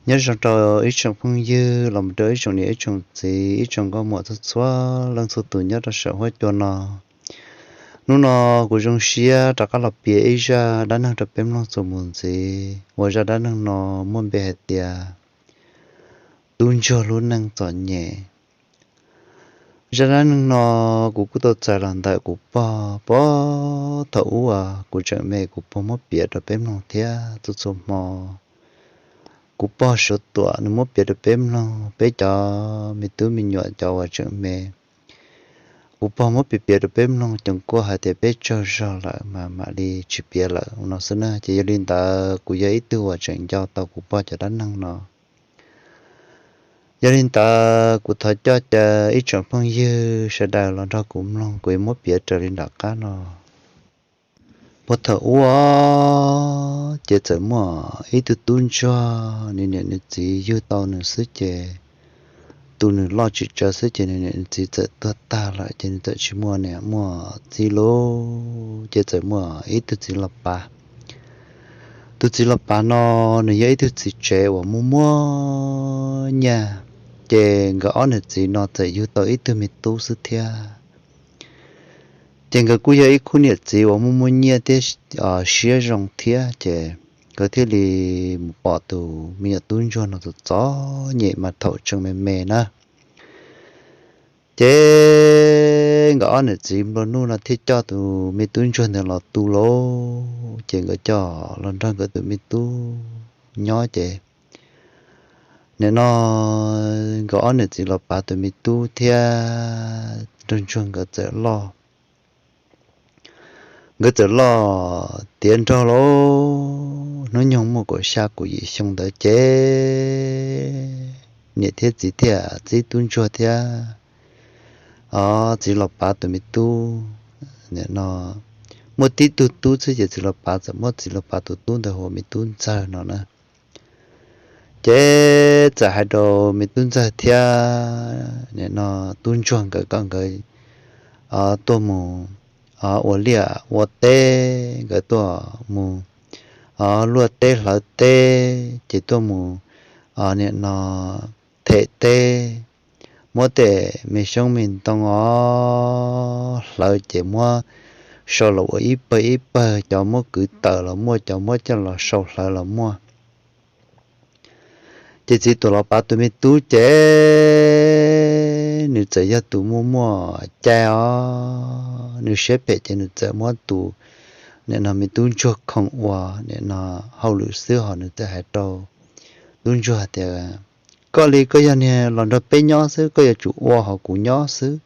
Nyob zoo rau ib tsoom phooj ywg los mus rau ib tsoom niam ib tsoom txiv ib tsoom nkauj muam txhua txhua leej txhua tus nyob rau saum huab cua no. Hnub no kuv zoo siab rov qab los piav ib zaj dab neeg rau peb mloog txuas mus ntxiv, uas zaj dab neeg no muaj npe hais tias Tub Ntsuag lub neej txom nyem. Zaj dab neeg no kuv kuj tau txais los ntawm kuv pog, puag thaum ub uas kuv tseem me kuv pog muab piav rau peb mloog thiab. Txhua txhua hmo kuv pog suav tuam nws muab piav rau peb mloog, peb cov me tub me nyuam cov uas tseem me, kuv pog muab piav piav rau peb mloog ces kuj hais tias peb tsaug zog lawm mas mam li tsis piav lawm no xwb na. Ces yog li ntawd kuv yog ib tug uas tseem nco tau kuv pog cov dab neeg no. Yog li ntawd kuv thov coj caw ib tsoom phooj ywg sawv daws los nrog kuv mloog, kuv yuav muab piav raws li nram qab no. Puag thaum ub ces txawm muaj ib tug tub ntsuag, nws niam nws txiv yug tau nws xwb ces tus nws loj tsis tsawg xwb ces nws niam nws txiv txawm tuag tag lawm ces nws txawm tsis muaj niam muaj txiv lauj. Ces txawm muaj ib tug txiv los pav. Tus txiv los pav no nws yog ib tug txiv tsev uas muaj muaj nyiaj, ces nkawd ob niam txiv no txawm yug tau ib tug me tub xwb thiab. Ces nkawd kuj yog ib khub niam txiv uas muaj muaj nyiaj thiab siab zoo thiab, ces nkawd thiaj li mus pom tus me nyuam tub ntsuag no txom txom nyem mas thaum tseem me me na. Ces nkawd ob niam txiv nplua nuj no thiaj coj tus me tub ntsuag ntawd los tu lauj. Ces nkawd coj los nrog nkawd tus me tub nyob ces nim no nkawd ob niam txiv los pav tus me tub thiab nrog ntsuag nkawd txawm loj. Nkawd txawm loj tiav nraug lauj, hnub nyoog muaj kaum xya kaum yim xyoo ntawd ces niam thiab txiv thiaj txib tub ntsuag thiab txiv los pav tus me tub. Nim no muaj tib tug tub xwb ces txiv los pav txawm muab txiv los pav tus tub ntawd hu ua me tub ntxawg no na. Ces txawm hais rau me tub ntxawg thiab nim no tub ntsuag nkawd kom nkawd tuaj mus ua liaj ua teb, nkawd tuaj mus luaj teb hlawv teb, ces tuaj mus nim no them teb, muab tej me xyoob me ntoo os hlawv ces muab sau los ua ib pawg ib pawg, cov muab kwv tawm los muaj, cov muab coj los sau hlawv los muaj. Ces txiv tuam los pav tus me tub ces nws txawm yog tus muaj muaj cai os, nws siab phem ces nws txawm muab tus nim no me tub ntsuag khoom ua nim no hauj lwm xwb, ho nws txawm hais rau tub ntsuag tias, koj li koj yog niag los nrog peb nyob xwb, koj yuav tsum ua hauv kuv nyob xwb.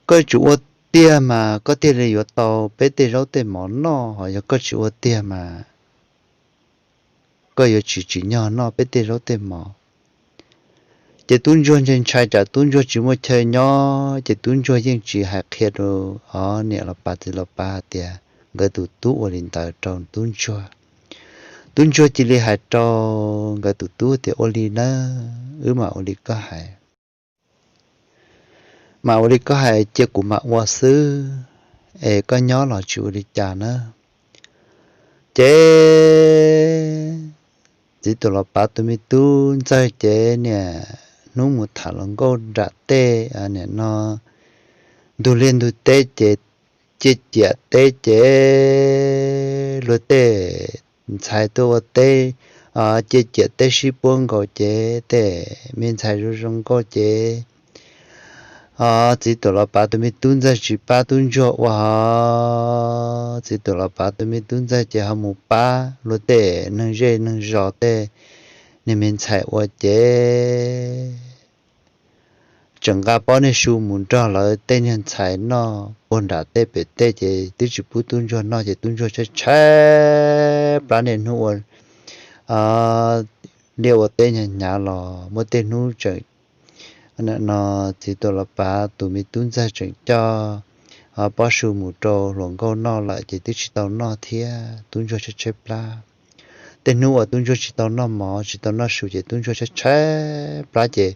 Koj yuav tsum ua tiag mas koj thiaj li yuav tau peb tej zaub tej mov noj, ho yog koj tsis ua tiag mas koj yuav tsis tsim nyog noj peb tej zaub tej mov. Ces tub ntsuag ntshai ntshai tsam tub ntsuag tsis muaj chaw nyob, ces tub ntsuag yeej tsis hais qhia rau niam los pav txiv los pav hais tias nkawd tus tub ua li ntawd rau tub ntsuag. Tub ntsuag cia li hais rau nkawd tus tub tias, ua li nawb, wb mam ua li koj hais. Mam ua li koj hais, cia kuv mam ua xwb, es koj nyob los tsis ua li cas na. Ces txiv tuam los pav tus me tub ntxawg ces niaj hnub mus tham hluas nkauj nram tej, nim no ntug liaj ntug teb ces ciaj ciam teb ces luag tej ntxhais tuaj ua teb, ciaj ciam teb sib puab nkaus ces tej me ntxhais zoo zoo nkauj ces txiv tuam los pav tus me tub ntxawg tsis pab tub ntsuag ua ho txiv tuam los pav tus me tub ntxawg ces ho mus pab luag tej neeg zej neeg zos tej niag me ntxhais ua ces tseem nqa pob niag su mus nrog lawv tej niag ntxhais noj puag nram tej pem tej ces twb tsis pub tub ntsuag noj ces tub ntsuag tshaib tshaib plab niaj hnub ua liaj ua teb hnyav hnyav los muaj tej hnub tseem no txiv tuam los pav tus me tub ntxawg tseem coj pob su mus rau hluas nkauj noj lawm ces twb tsis tau noj thiab tub ntsuag tshaib tshaib plab. Tej hnub uas tub ntsuag tsis tau noj mov tsis tau noj su ces tub ntsuag tshaib tshaib plab ces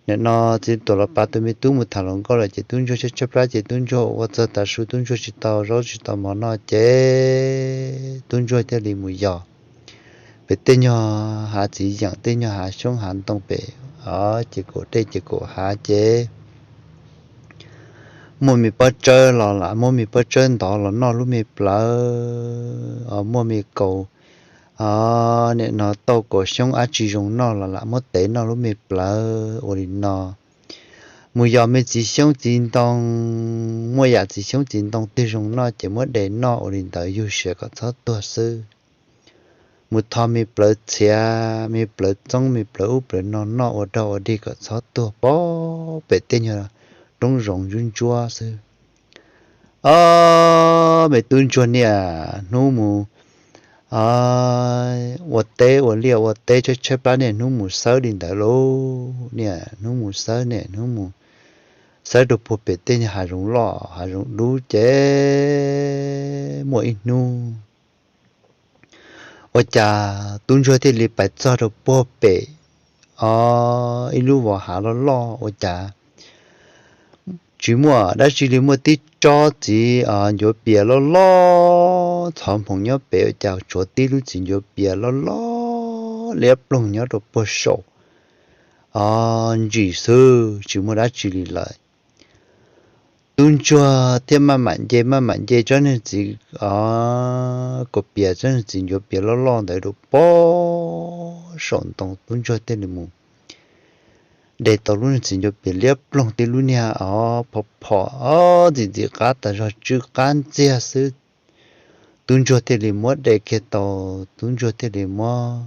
nim no txiv tuam los pav tus me tub mus tham hluas nkauj lawm ces tub ntsuag tshaib tshaib plab ces tub ntsuag ua txog tav su tub ntsuag tsis tau zaub tsis tau mov noj ces tub ntsuag thiaj li mus yos pem tej nyuag hav txiv yeem, tej nyuag hav xyoob hav ntoo pem, o, ces kaum dej ces kaum hav ces muaj me pob tsawb los lam muab me pob tsawb ntov los noj lub me plawv, o, muaj me kaus, o, nim no tauj kaus xyoob ab tsi zoo noj los lam muab tev noj lub me plawv ua li no. Mus yos me txiv xyoob txiv ntoo, muaj yam txiv xyoob txiv ntoo twg zoo noj ces muab de noj ua li ntawd yug siav kom txhob tuag xwb. Mus tho me plawv txhiav, me plawv txoob, me plawv ub plawv no noj ua dog ua dig kom txhob tuag pem tej nyuag roob zoov ntsuab ntsuab xwb. Ob, me tub ntsuag niaj hnub mus ua teb ua liaj ua teb tshaib tshaib plab niaj hnub mus xawb li ntawd lauj, niaj hnub mus xawb, niaj hnub mus xawb rau puag pem tej nyuag hav zoov loj hav zoov dub ces muaj ib hnub ua cas tub ntsuag thiaj li pais txog rau puag pem, o, ib lub vos hav loj loj ua cas tsis muaj dab tsi li, muaj tib tsob txiv, o, ncuav pias loj loj txhov nphoov nyob pem, ua cas tshuav tib lub txiv ncuav pias loj loj liab ploog nyob rau puag saum, o, ntsis xwb tsis muaj dab tsi li lawm. Tub ntsuag thiaj maj mam nce maj mam nce tsob niag txiv, o, kaus pias, tsob niag txiv ncuav pias loj loj ntawd rau puag saum ntoo, tub ntsuag thiaj li mus de tau lub niag txiv ncuav pias liab ploog tib lub niag, o, phom phom, o, ntxim ntxim qab tas zog, tsw qab ntxiag xwb. Tub ntsuag thiaj li muab de kiag tau, tub ntsuag thiaj li muab,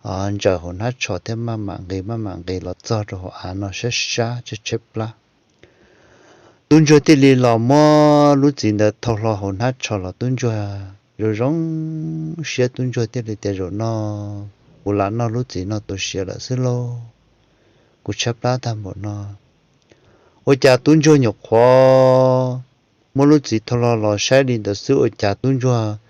o, ntsaws hauv hnab tsho thiab maj mam nqis maj mam nqis los txog rau hauv av no sab sab tshaib tshaib plab. Tub ntsuag thiaj li los muab lub txiv ntawd thau hlo hauv hnab tsho los tub ntsuag zoo zoo siab, tub ntsuag thiaj li tias zaum no kuv lam noj lub txiv no tu siav lawm xwb lauj, kuv tshaib plab tag npaum no. Ua cas tub ntsuag nyuam qhuav muab lub txiv thau hlo los saib li ntawd xwb ua cas tub ntsuag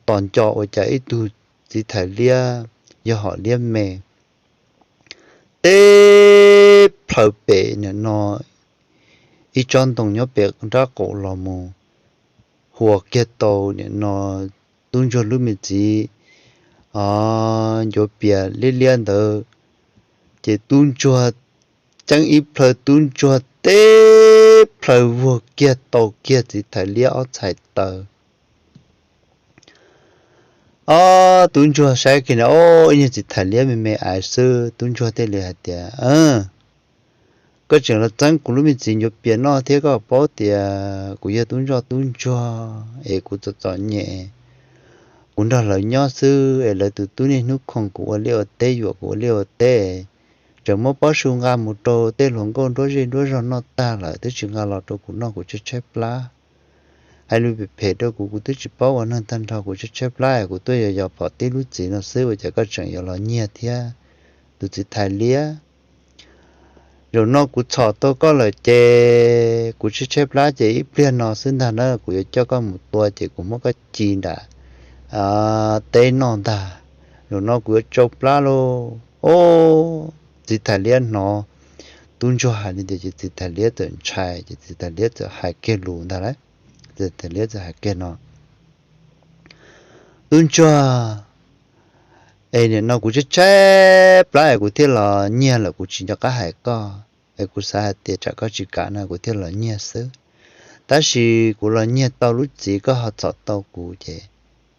tos nco ua cas ib tug txiv thais liab yog hom liab me teb plhaws pem nim no ib tsob ntoo nyob pem nrab qaum los mus huas kiag tau nim no tub ntsuag lub me txiv, o, ncuav pias liab liab ntawd, ces tub ntsuag ceeb ib plhaw, tub ntsuag teb plhaw vuag kiag tau kiag txiv thais liab ob txhais taw. Ob, tub ntsuag saib kiag na, o, ib niag txiv thais liab me me aiv xwb, tub ntsuag thiaj li hais tias, koj tseem los txeeb kuv lub me txiv ncuav pias noj thiab, koj paub tias kuv yog tub ntsoj tub ntsuag es kuv txom txom nyem, kuv nrog lawv nyob xwb es lawv tus tub niaj hnub khoom kuv ua liaj ua teb, yuam kuv ua liaj ua teb, tseem muab pob su nqa mus rau tej hluas nkauj nruab zej nruab zog noj tag lawm twb tsis nqa los rau kuv noj, kuv tshaib tshaib plab. Hais lus phem phem rau kuv, kuv twb tsis paub ua neeg tag nrho, kuv tshaib tshaib plab es kuv tuaj yos yos pom tib lub txiv no xwb ua cas koj tseem yuav los nyiag thiab, tus txiv thais liab. Zaum no kuv txhom tau koj lawm ces kuv tshaib tshaib plab ces ib pliag no xwb ntag na kuv yuav coj koj mus tua ces kuv muab koj ci nram teb noj ntag. Zaum no kuv yuav tsau plab lauj. Ob, txiv thais liab hnov tub ntsuag hais li ntawd ces txiv thais liab txawm ntshai ces txiv thais liab txawm hais kiag lus ntag lauj. Txiv thais liab txawm hais kiag no, tub ntsuag, es nim no kuv tshaib tshaib plab es kuv thiaj los nyiag lawm, kuv tsis nco qab hais koj es kuv xav hais tias tsam koj tsis kam no kuv thiaj los nyiag xwb. Tab sis kuv los nyiag tau lub txiv koj ho txhom tau kuv ces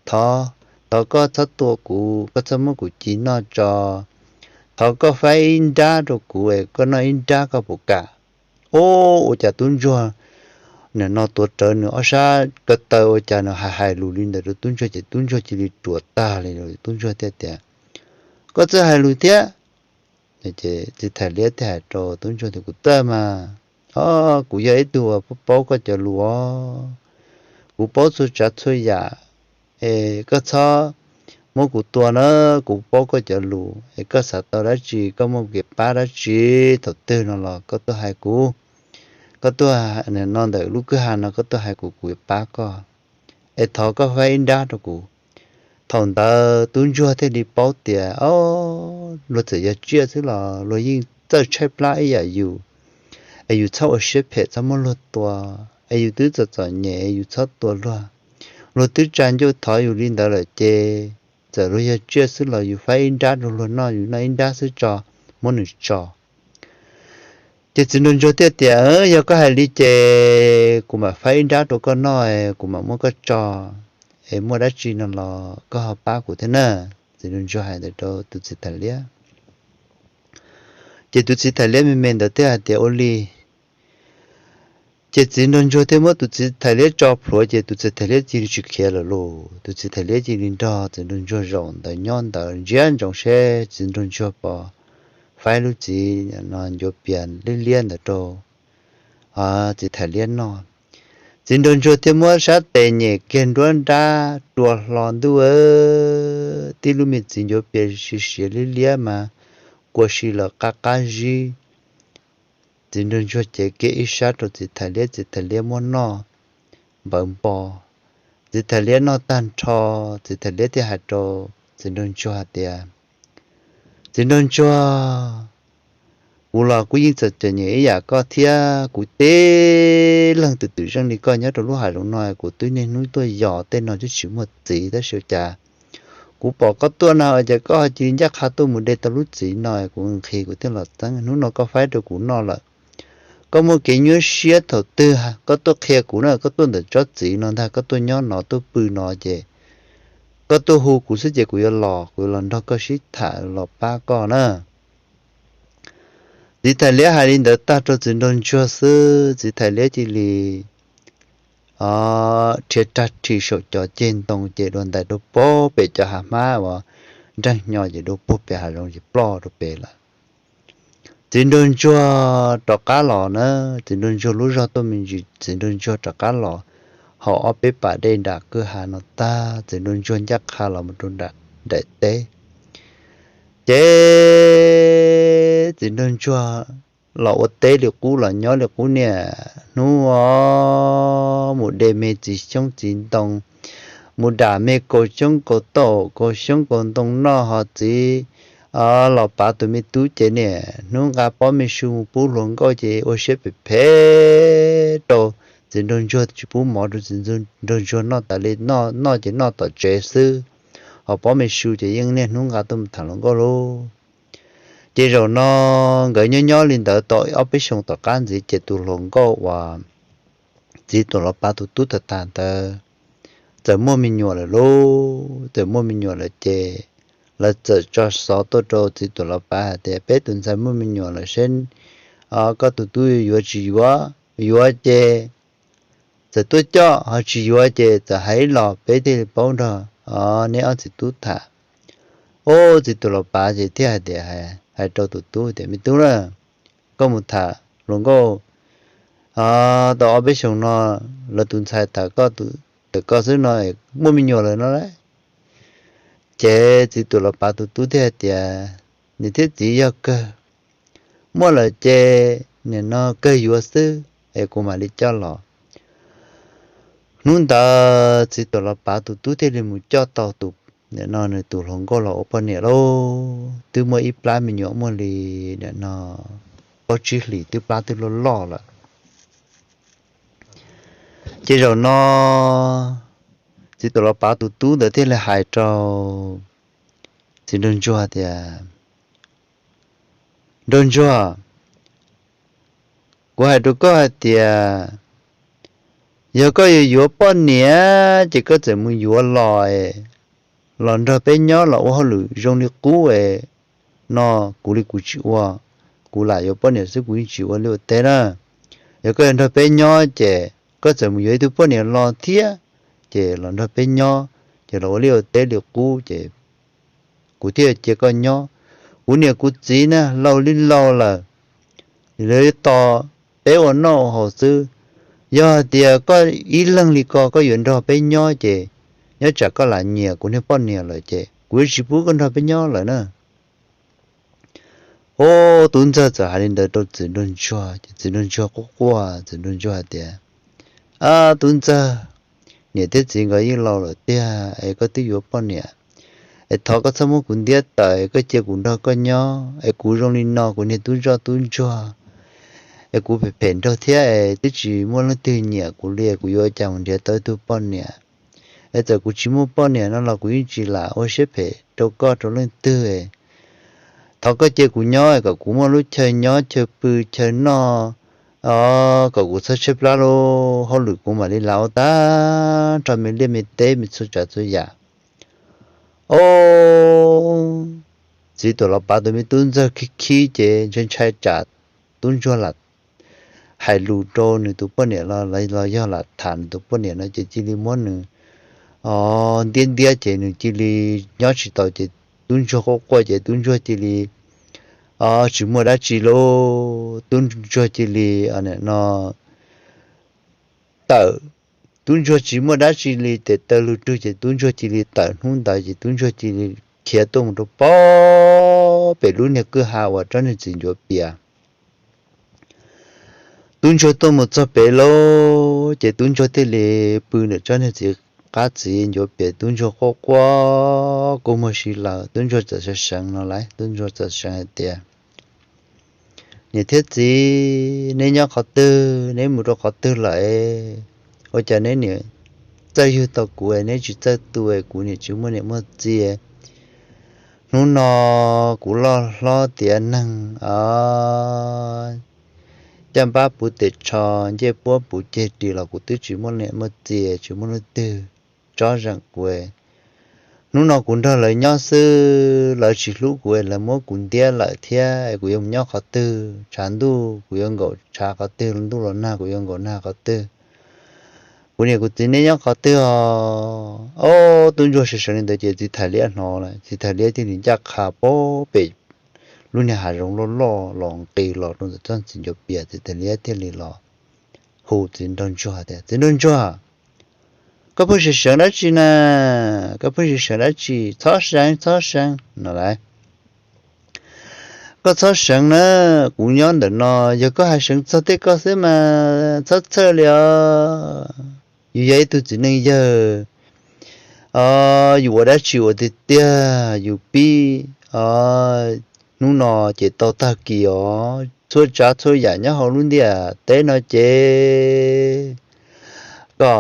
thov, thov koj txhob tua kuv, koj txhob muab kuv ci noj tso. Thov koj faib ib nrab rau kuv es koj noj ib nrab koj puas kam? Ob, ua cas tub ntsuag nim no tuav rawv nws ob sab ko taw ua cas nws hais hais lus li ntawd rau tub ntsuag ces tub ntsuag cia li ruam tag li. Tub ntsuag thiaj tias, koj txawj hais lus thiab. Txiv thais liab thiaj hais rau tub ntsuag tias, kuv txawj mas, o, kuv yog ib tug uas paub koj cov lus os, kuv paub txhua tsav txhua yam, es koj txhob muab kuv tua na, kuv paub koj cov lus es koj xav tau dab tsi koj muaj kev pab dab tsi thaum twg no los koj tuaj hais kuv. Koj tuaj no ntawm lub kwj ha no koj tuaj hais kuv, kuv yuav pab koj. Es thov koj faib ib nrab rau kuv. Thaum ntawd tub ntsuag thiaj li paub tias, o, luag txawm yog tsiaj xwb los luag yeej txawj tshaib plab ib yam yus. Es yus txhob ua siab phem txhob muab luag tua, es yus twb txom txom nyem es yus txhob tua luag. Luag twb tsa ncauj thov yus li ntawd lawm ces txawm luag yog tsiaj xwb los yus faib ib nrab rau luag noj, yus noj ib nrab xwb tso, muab nws tso. Ces txiv nraug ntsuag thiaj tias, Yog koj hais li ces kuv mam faib ib nrab rau koj noj, kuv mam muab koj tso, es muaj dab tsi no los koj ho pab kuv thiab na. Txiv nraug ntsuag hais ntawd rau tus txiv thais liab. Ces tus txiv thais liab me me ntawd thiaj hais tias, Ua li. Ces txiv nraug ntsuag thiaj muab tus txiv thais liab tso plhuav, ces tus txiv thais liab cia li tsis khiav lawm lauj. Tus txiv thais liab cia li nrog txiv nraug ntsuag zaum ntawd nyob ntawd ntsia ntsoov seb txiv nraug ntsuag puas faib lub txiv no ncuav pias liab liab ntawd rau txiv thais liab noj. Txiv nraug ntsuag thiaj muab sab tes nyem kiag nruab nrab rua hlo ntuj, tib lub me txiv ncuav pias siav siav liab liab mas kua si lawm qab qab zib. Txiv nraug ntsuag cev kiag ib sab rau txiv thais liab, txiv thais liab muab noj npawv npo. Txiv thais liab noj tag nrho, txiv thais liab thiaj hais rau txiv nraug ntsuag hais tias, Txiv nraug ntsuag, kuv los kuj yeej txom txom nyem ib yam koj thiab, kuv tib leeg twm twm zeej li koj nyob rau lub hav zoov no, kuv twb niaj hnub tuaj yos tej no twb tsis muaj txiv, tab sis cas kuv pom koj tuaj no ces koj ho cia li ncaj qha tuaj mus de tau lub txiv no, kuv nqhis kuv thiaj los txeeb. Hnub no koj faib rau kuv noj lawm, koj muaj kev nyuaj siab thaum twg koj tuaj qhia kuv na, koj tuaj ntawm tsob txiv no ntag, koj tuaj nyob no tuaj pw no ces koj tuaj hu kuv xwb ces kuv yuav los, kuv yuav los nrog koj sib tham los pab koj na. Txiv thais liab hais li ntawd tag rau txiv nraug ntsuag xwb, txiv thais liab cia li rhiav rag rhis saum cov ceg ntoo ces dua ntais rau puag pem cov hav hmab uas nreeg hnyo ces dua puag pem hav zoov ces ploj rau pem lawm. Txiv nraug ntsuag rov qab los na, txiv nraug ntsuag lub zog tuaj me ntsis, txiv nraug ntsuag rov qab los hauv ob peb pas dej nram kwj ha no tag, txiv nraug ntsuag ncaj qha los mus rau nram daim teb. Ces txiv nraug ntsuag los ua teb li qub los nyob li qub niaj hnub os, mus de me txiv xyoob txiv ntoo, mus dam me kaus xyoob kaus tauj kaus xyoob kaus ntoo noj, ho txiv los pav tus me tub ces niaj hnub nqa pob me su mus pub hluas nkauj ces ua siab phem phem rau txiv nraug ntsuag, tsis pub mov rau txiv nraug ntsuag noj tas li, noj ces noj tom tsev xwb, ho pob me su ces yeej niaj hnub nqa tuaj mus tham hluas nkauj lauj. Ces zaum no nkawd nyob nyob li ntawd tau ob peb xyoos tom qab ntxiv ces tus hluas nkauj uas txiv tuam los pav tus tub tag tag ntawd txawm muaj me nyuam lawm lauj. Txawm muaj me nyuam lawm ces lawv txawm tso xov tuaj rau txiv tuam los pav hais tias, Peb tus ntxhais muaj me nyuam lawm, seb koj tus tub yuav tsis yuav, yuav ces txawm tuaj coj, ho tsis yuav ces txawm hais ib los peb thiaj li paub nrog neb ob txiv tub tham. Ub, txiv tuam los pav ces thiaj hais tias, hais rau tus tub tias, Me tub na, koj mus tham hluas nkauj tau ob peb xyoos no, lawv tus ntxhais tham koj, tham koj xwb no muaj me nyuam lawm no lauj. Ces txiv tuam los pav tus tub thiaj hais tias, Niam thiab txiv, yog kawg muaj lawm ces nim no kawg yuav xwb es kuv mam li coj los. Hnub ntawd txiv tuam los pav tus tub thiaj li mus coj tau tus, nim no nws tus hluas nkauj los ua poj niam lauj. Twb muaj ib plab me nyuam muaj li nim no plaub tsib hlis, twb plab twb loj loj lawm. Ces zaum no txiv tuam los pav tus tub ntawd thiaj li hais rau txiv nraug ntsuag tias, Nraug ntsuag, kuv hais rau koj hais tias, yog koj yuav yuav poj niam ces koj txawm mus yuav los, los nrog peb nyob los ua hauj lwm zoo li qub es no, kuv li kuv tsis ua, kuv lam yuav poj niam xwb kuv yeej tsis ua liaj ua teb na. Yog koj yuav nrog peb nyob ces koj txawm mus yuav ib tug poj niam los thiab, ces los nrog peb nyob, ces los ua liaj ua teb li qub ces kuv thiaj cia koj nyob. Kuv niam kuv txiv na laus li laus lawm, lawv tos peb ua noj ua haus xwb. Yog hais tias koj ib leeg li ko koj yuav nrog peb nyob ces nyob tsam koj lam nyiam kuv niag poj niam lawm ces kuv yuav tsis pub koj nrog peb nyob lawm na. Ub, tub ntxawg txawm hais li ntawd rau txiv nraug ntsuag ces txiv nraug ntsuag quaj quaj, txiv nraug ntsuag hais tias, Ab tub ntxawg, niam thiab txiv nkawd yeej laus lawm tiag es koj twb yuav poj niam, es thov koj txhob muab kuv ntiab tawm, koj cia kuv nrog koj nyob es kuv zoo li no kuv niag tub ntsoj tub ntsuag es kuv phem phem nraug thiab es twb tsis muaj leej twg nyiam kuv li, kuv yuav ua cas mus nrhiav tau ib tug poj niam? Es txawm kuv tsis muaj poj niam no los kuv yeej tsis lam ua siab phem rau koj rau leej twg. Thov koj cia kuv nyob kom kuv muaj lub chaw nyob chaw pw chaw noj, kom kuv txhob tshaib plab lub hauj lwm kuv mam li lam ua tag nrho me liaj me teb me txhua tsav txhua yam. Au, txiv tuam los pav tus me tub ntxawg khib khib ces ntshai ntshai tsam tub ntsuag lam hais lus rau nws tus poj niam los los yog lam tham nws tus poj niam no ces cia li muab nws ntiab ntiab ces nws cia li nyob tsis tau ces tub ntsuag quaj quaj ces tub ntsuag cia li tsis muaj dab tsi lauj, tub ntsuag cia li no tawm, tub ntsuag tsis muaj dab tsi li tes taw lug rwg ces tub ntsuag cia li tawm hnub ntawd ces tub ntsuag cia li khiav tuaj mus rau pem lub niag kwj ha uas tsob niag txiv ncuav pias. Tub ntsuag tuaj mus txog pem lauj ces tub ntsuag thiaj li pw ntawm tsob niag txiv qab txiv ncuav pias, tub ntsuag quaj quaj kua muag si lawm, tub ntsuag txawm sawv seev no lauj, tub ntsuag txawm seev hais tias, niam thiab txiv, neb nyob qhov twg, neb mus rau qhov twg lawm? Ua cas neb niam txawj yug tau kuv, neb tsis txawj tu, kuv niam tsis muaj niam muaj txiv. Hnub no kuv loj hlob tiav neeg, caj npab puv tes tsho, ncej puab puv ceg ris los kuv twb tsis muaj niam muaj txiv, tsis muaj leej twg tsob zeem kuv. Hnub no kuv nrog lawv nyob xwb, lawv tsis hlub kuv, lawv muab kuv ntiab lawm thiab, kuv yuav mus nyob qhov twg? Tshav ntuj kuv yuav nkaum tshav qhov twg, ntuj los nag kuv yuav nkaum nag qhov twg? Kuv niam kuv txiv neb nyob qhov twg os? Ob tub ntsuag sawv seev li ntawd ces txiv thais liab hnov lawm, txiv thais liab thiaj li ncaj qha pem lub niag hav zoov loj loj los nqis los rau ntawm tsob txiv ncuav pias, txiv thais liab thiaj li los hu txiv nraug ntsuag tias, txiv nraug ntsuag, koj pheej sawv seev dab tsi na? Koj pheej sawv seev dab tsi? Txhob seev, txhob seev no lauj. Koj txhob seev na, kuv nyob ntawm no, yog koj hais seev txog tej koj xwb mas txhob txhawj li os. Yus yog ib tug txiv neej yawg, yus ua dab tsi ua tiag tiag, yus pib hnub no ces tau tag kis os. Txhua tsav txhua yam nyob hauv lub ntiaj teb no ces koj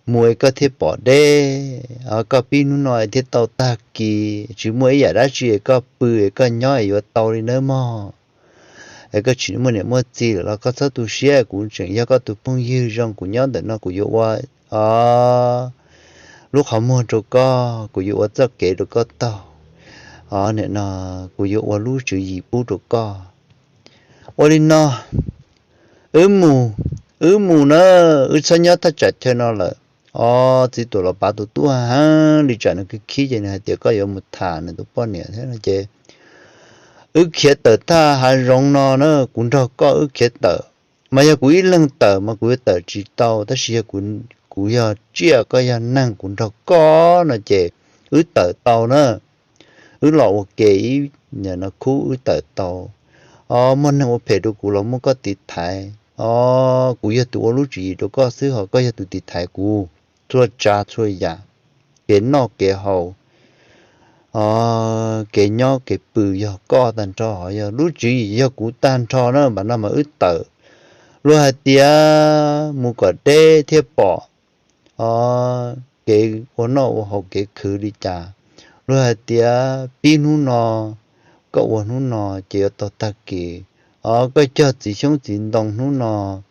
mus es koj thiaj pom deb, koj pib hnub no es thiaj tau tag kis, tsis muaj ib yam dab tsi es koj pw es koj nyob es yuav tau li nawb mog. Es koj tsis muaj niam muaj txiv lawm los koj txhob tu siab, kuv tseem yog koj tus phooj ywg zoo, kuv nyob ntawm no kuv yuav ua lub qhov muag rau koj, kuv yuav ua txoj kev rau koj taug. Nim no kuv yuav ua lub tswv yim pub rau koj. Ua li no, wb mus, wb mus na, wb txhob nyob thaj tsam chaw no lawm. Ob txiv tuam los pav tus tub heev li tsam nws khib khib ces nws hais tias koj yuav mus tham nws tus poj niam thiab no ces wb khiav tawm thaj hav zoov no na, kuv nrog koj wb khiav tawm. Mas yog kuv ib leeg tawm mas kuv yuav tawm tsis tau, tab sis yog kuv yog tsiaj koj yog neeg kuv nrog koj no ces wb tawm tau na. Wb los ua ke ib no khub wb tawm tau. Ob muaj neeg ua phem rau kuv los muaj koj tiv thaiv. Ob kuv yog tus ua lub tswv yim rau koj xwb ho koj yog tus tiv thaiv kuv txhua tsav txhua yam, kev noj kev haus, kev nyob kev pw yog koj tag nrho, ho yog lub tswv yim yog kuv tag nrho na. Mas no mas wb tawm, luag hais tias mus kom deb thiaj pom kev ua noj ua haus kev khwv li cas. Luag hais tias pib hnub no, koj ua hnub no ces yuav tau tag kis. Ob koj cog txiv xyoob txiv ntoo hnub no,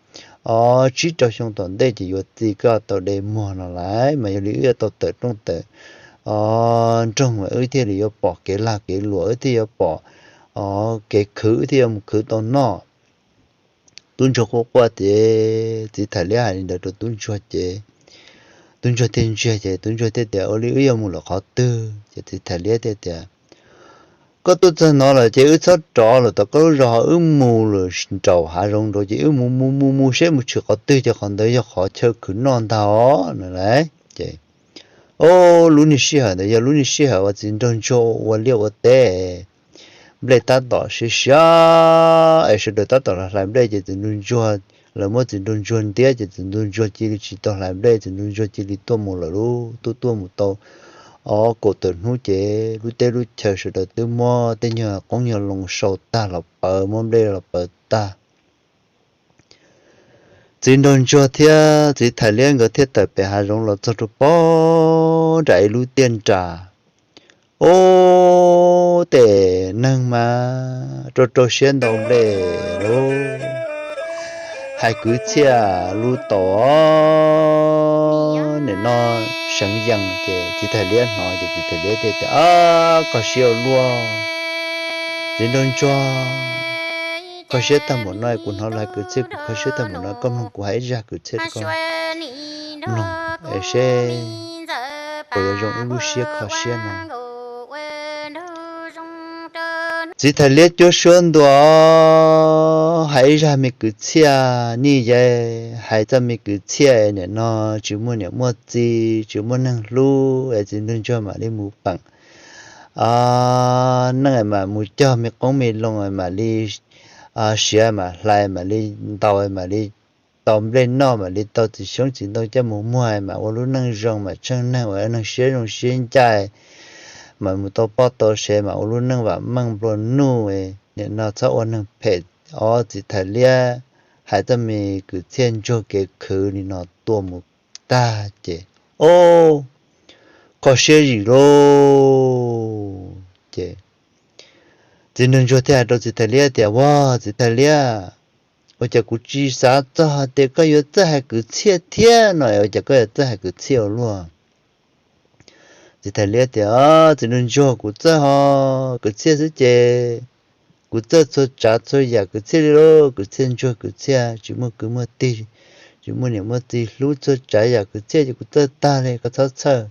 ob tsib rau xyoo tom ntej ces yuav txi koj tau de muag no lauj. Mas yog li wb yuav tau tawm rooj tawm nroog mas wb thiaj li yuav pom kev lag kev luam, wb thiaj yuav pom kev khwv, wb thiaj yuav mus khwv tau noj. Tub ntsuag quaj quaj ces txiv thais liab hais li ntawd rau tub ntsuag ces tub ntsuag thiaj ntsiag ces tub ntsuag thiaj tias, ua li wb yuav mus lawm qhov twg? Ces txiv thais liab thiaj tias, koj tuaj txog no lawm ces wb txhob rov lawm tom koj lub zos, wb mus lawm nraum hav zoov nraud ces wb mus mus mus mus seb mus tshwm qhov twg ces qhov ntawd yog qhov chaw khwv noj ntag os no lauj. Ces, o, lub niag sij hawm ntawd yog lub niag sij hawm uas txiv nraug ntsuag ua liaj ua teb, nplej tab tom siav siav es sawv daws tab tom los hlais nplej ces txiv nraug ntsuag, lawv muab txiv nraug ntsuag ntiab ces txiv nraug ntsuag cia li tsis tau hlais nplej, txiv nraug ntsuag cia li tuaj mus lawm lub, tuaj tuaj mus tau ob kaum tawm hnub ces lub teb lub chaw sawv daws twb muab tej nyuag qoob nyuag loo sau tag los pawv, muab nplej los pawv tag. Txiv nraug ntsuag thiab txiv thais liab nkawd thiaj tawm pem hav zoov los txog rau pem nram ib lub tiaj nras. Ub, tej neeg mas rau rau siab ntau nplej lauj, hais kwv txhiaj lub tau nim no seev yees ces txiv thais liab hnov ces txiv thais liab thiaj tias, Kho siab ua luaj, txiv nraug ntsuag, kho siab tag npaum no, kuv hnov lawv hais kwv txhiaj kuv kho siab tag npaum no, koj mloog kuv hais ib zaj kwv txhiaj rau koj mloog es seb puas yuav zoo wb lub siab kho siab no. Txiv thais liab cuab suab ntua hais ib zaj me kwv txhiaj, nej yeej hais txoj me kwv txhiaj nim no tsis muaj niam muaj txiv, tsis muaj neeg hlub es txiv nraug ntsuag mam li mus peem neej mam mus cog me qoob me loo mam li siav mam hlais mam li ntaus mam li tau nplej noj mam li tau txiv xyoob txiv ntoo coj mus muag mam ua lub neej zoo mam tsheej neeg ua neeg siab zoo siab ncaj, mam mus tau poj tau sev mam ua lub neej vam meej nplua nuj. Nim no txhob ua neeg phem os. Txiv thais liab hais txoj me kwv txhiaj ntsuag kev khwv li no tua mus tag ces, Ub, kho siab zim lauj. Ces txiv nraug ntsuag thiaj hais rau txiv thais liab tias, Ua, txiv thais liab, ua cas kuv tsis xav txog tias koj yuav txawj hais kwv txhiaj thiab no, ua cas koj yuav txawj hais kwv txhiaj ua luaj? Txiv thais liab tias, Txiv nraug ntsuag, kuv txawj ho kwv txhiaj xwb ces kuv txawj txhua tsav txhua yam kwv txhiaj li lauj. Kwv txhiaj ntsuag, kwv txhiaj tsis muaj kwv muaj tij, tsis muaj niam muaj txiv hlub, txhua tsav yam kwv txhiaj ces kuv txawj tag li, koj txhob txhawj.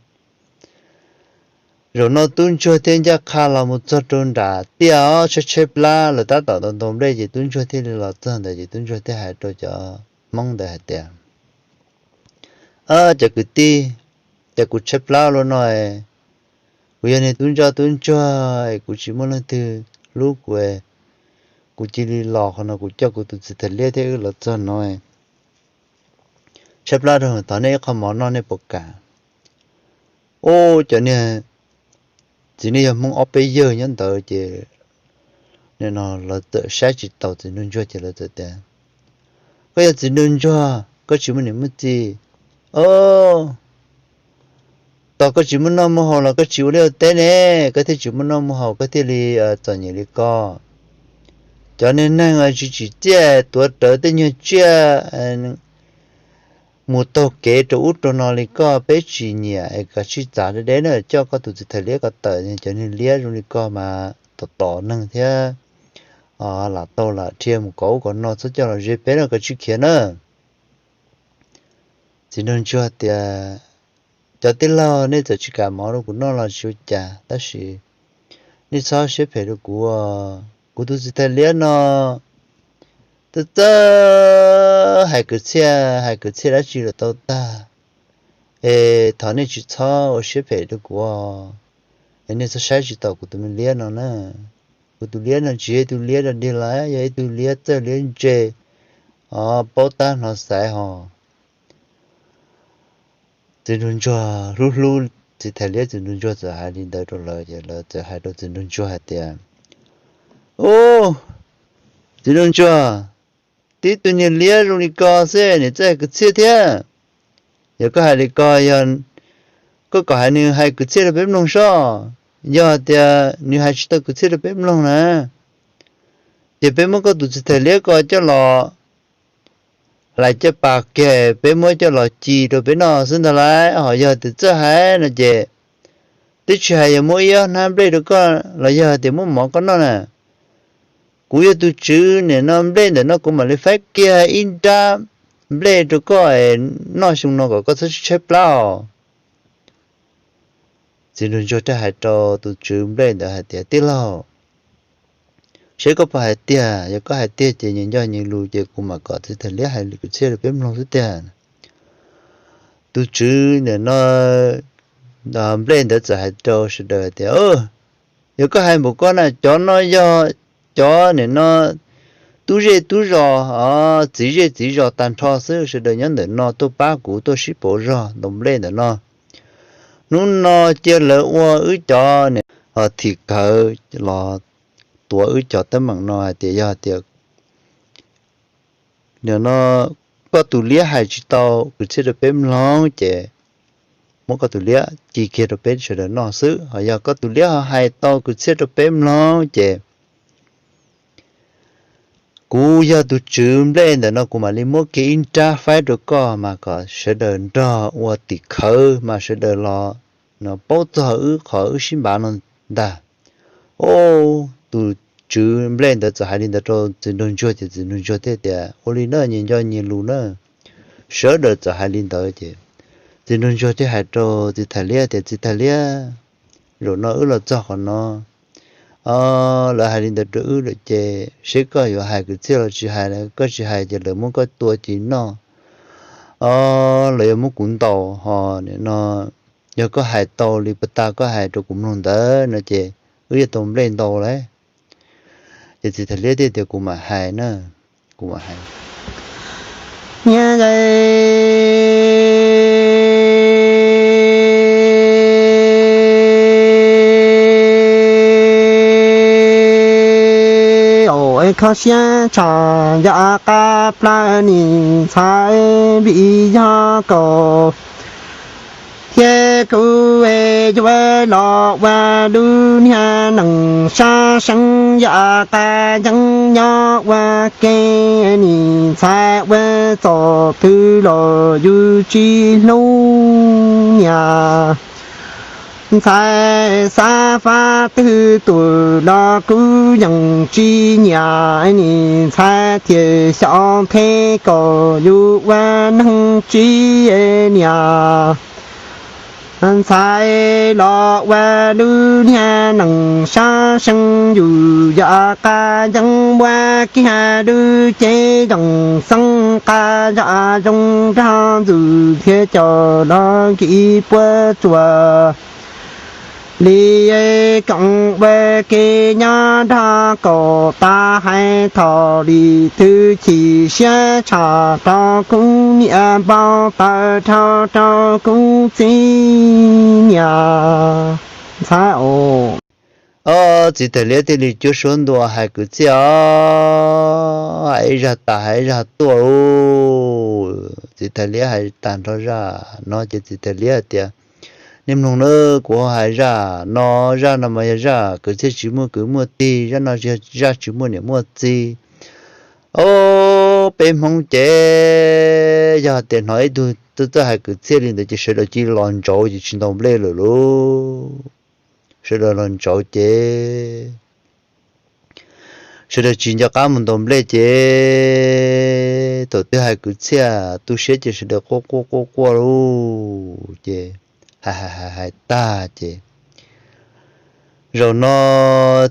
Zaum no tub ntsuag thiaj ncaj qha los mus txog rau nram tiaj tshaib tshaib plab, lawv tab tom ntaus nplej ces tub ntsuag thiaj li los txog ntawd ces tub ntsuag thiaj hais rau cov Hmoob ntawd hais tias, Cov kwv tij, cas kuv tshaib plab ua luaj no, kuv yog niag tub ntsoj tub ntsuag, kuv tsis muaj leej twg hlub kuv, kuv cia li los qhov no kuv coj kuv tus txiv thais liab thiab wb los txog no, tshaib plab rau, thov nej ib qho mov noj nej puas kam? Ub, cov niag txiv neej yog Hmoob ob peb yawg nyob ntawd ces nim no lawv txawm saib tsis taus txiv nraug ntsuag ces lawv txawm tias, Koj yog txiv nraug ntsuag, koj tsis muaj niam muaj txiv, tos koj tsis muaj noj muaj haus los koj tsis ua liaj ua teb ne, koj thiaj tsis muaj noj muaj haus koj thiaj li txom nyem li ko. Cov niag neeg tsis tsim txiaj tuav rawv tej nyuag tsiaj mus taug kev rau ub rau no li koj peb tsis nyiam es kav tsij txav deb deb na, coj koj tus txiv thais liab ko tawm, cov niag liab zoo li koj mas tom tom neeg thiab, lam tau lam dhia mus kov ub kov no, txhob coj los ze peb no, kav tsij khiav na. Txiv nraug ntsuag tias, Cov tij laug, nej txawm tsis kam mov rau kuv noj los tsis ua cas, tab sis nej txhob siab phem rau kuv. Kuv tus txiv thais liab no txawj txawj hais kwv txhiaj, hais kwv txhiaj dab tsi los tau tag. Es thov nej tsis txhob ua siab phem rau kuv, es nej txhob saib tsis taus kuv tus me liab no na. Kuv tus liab no tsis yog ib tug liab dog dig los yog ib tug liab txawj liab ntse, paub tab hnov xaiv hos. Txiv nraug ntsuag hlub hlub txiv thais liab, txiv nraug ntsuag txawm hais li ntawd rau lawv ces lawv txawm hais rau txiv nraug ntsuag hais tias, Ub, txiv nraug ntsuag, tib tug niag liab zoo li ko xwb nws txawj hais kwv txhiaj thiab. Yog koj hais li ko, yog koj kom hais nws hais kwv txhiaj rau peb mloog soj. Yog tias nws hais tsis tau kwv txhiaj rau peb mloog na, ces peb muab koj tus txiv thais liab ko coj los hlais caj pas kiag, peb muab coj los ci rau peb noj xwb ntag lauj. Ho yog tias txawj hais no ces twb tsis hais yog muab ib ob hnab nplej rau koj los yog tias muab mov koj noj na, kuv yog tus tswv nim no nplej ntawm no kuv mam li faib kiag ib nrab nplej rau koj noj xyoo no kom koj txhob tshaib plab os. Txiv nraug ntsuag thiaj hais rau tus tswv nplej ntawd hais tias, Tij laug, seb koj puas hais tiag, yog koj hais tiag ces nyias nco nyias lus ces kuv mam kom txiv thais liab hais kwv txhiaj rau peb mloog xwb tiag. Tus tswv nim no nplej ntawd txawm hais rau sawv daws hais tias, Yog koj hais npaum ko na, cov no yog cov nim no tub zej tub zos, txiv zej txiv zos tag nrho xwb, sawv daws nyob ntawm no tuaj pab kuv tuaj sib pauv zog ntaus nplej ntawm no. Hnub no cia lawv ua wb cov thim khawv los tuav wb cov teeb meem no hais tias yog tias nim no koj tus liab hais tsis tau kwv txhiaj rau peb mloog ces muab koj tus liab ci kiag rau peb sawv daws noj xwb. Ho yog koj tus liab ho hais tau kwv txhiaj rau peb mloog ces kuv yog tus tswv nplej ntawm no kuv mam li muab kiag ib nrab faib rau koj mas kom sawv daws nrog ua tim khawv mas sawv daws los paub txog wb qhov wb sib npav no ntag. Tus tswv nplej ntawd txawm hais li ntawd rau txiv nraug ntsuag ces txiv nraug ntsuag thiaj tias, ua li na, nyias nco nyias lus na. Sawv daws txawm hais li ntawd ces txiv nraug ntsuag thiaj hais rau txiv thais liab tias, txiv thais liab, zaum no wb los txog qhov no, lawv hais li ntawd rau wb lawm ces seb koj yuav hais kwv txhiaj los tsis hais, koj tsis hais ces lawv muab koj tua ci noj, o, los yog muab kuv ntaus ho no. Yog koj hais tau li pas tas koj hais rau kuv mloog ntawd no ces wb yuav tau nplej ntau lawm. Ces txiv thais liab thiaj tias, kuv mam hais na, kuv mam hais. Kho siab tshaj yam qab plawg nim ntxhais vim yog koj thiab kuv yuav los ua lub niag neej sab seev yam qab yeeb nyob ua ke nim ntxhais ua txom twg los yus tsis hlub niam. Ntxhais xav fab twg tus los kuv yeej tsis nyiam, nim ntxhais thiaj xyaum thiab kom yus ua neeg tsis nyiam. Ntxhais los ua lub niag neej sab seev yus yam qab yeeb muab kiag lub cev yeej xeeb qab zam zoo nrog ntxwg thiab coj los nkim puab tsuas li koom ua ke nyob nrog kaum tas hais thaum li twg chim siab tshaj rau kuv niam npau taws dhau rau kuv txiv niam ntxhais os. Txiv thais liab thiaj li cuab suab ntua hais kwv txhiaj os, hais ib zaj tas hais ib zaj tuaj lauj. Txiv thais liab hais tag nrho zaj no ces txiv thais liab hais tias, nej mloog nawb, kuv hais zaj no, zaj no mas yog zaj kwv txhiaj tsis muaj kwv muaj tij, zaj no yog zaj tsis muaj niam muaj txiv. Au, peb Hmoob ces yog tias hnov ib tug txawj txawj hais kwv txhiaj li ntawd ces sawv daws cia li los ntsauv ces tsis ntaus nplej lawm lauj. Sawv daws los ntsauv ces sawv daws tsis nco qab mus ntaus nplej ces thaum twg hais kwv txhiaj tu siab ces sawv daws quaj quaj quaj quaj lauj ces hais hais hais hais tag ces zaum no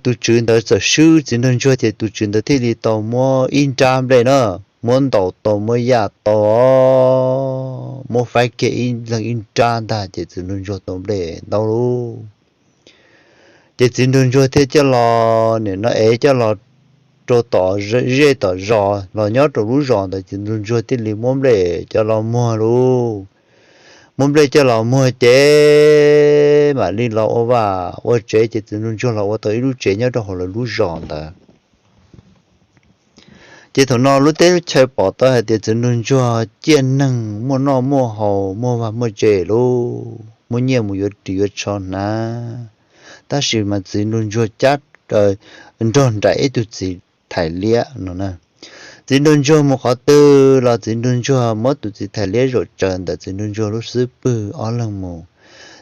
tus tswv ntawd txawm swb txiv nraug ntsuag ces tus tswv ntawd thiaj li tau muab ib nrab nplej na, muab ntaus tau muab yaj tau, muab faib kiag ib leeg ib nrab ntag ces txiv nraug ntsuag tau nplej ntau lauj. Ces txiv nraug ntsuag thiaj coj los, nim no ev coj los rau tom zej tom zos los nyob rau lub zos ntawd ces nraug ntsuag thiaj li muab nplej coj los muag lauj. Muab nplej coj los muag ces mam li los ua vaj ua tsev ces txiv nraug ntsuag los ua tau ib lub tsev nyob rau hauv lawv lub zos ntawd. Ces thaum no lub teb lub chaw pom tau hais tias txiv nraug ntsuag ciaj neeg muaj noj muaj haus muaj vaj muaj tse lauj, muaj nyiaj mus yuav ris yuav tsho hnav. Tab sis mas txiv nraug ntsuag cab nrog nraim ib tug txiv thais liab no na. Txiv nraug ntsuag mus qhov twg los txiv nraug ntsuag muab tus txiv thais liab zaum tsaws ntawm txiv nraug ntsuag lub xub pwg ob leeg mus.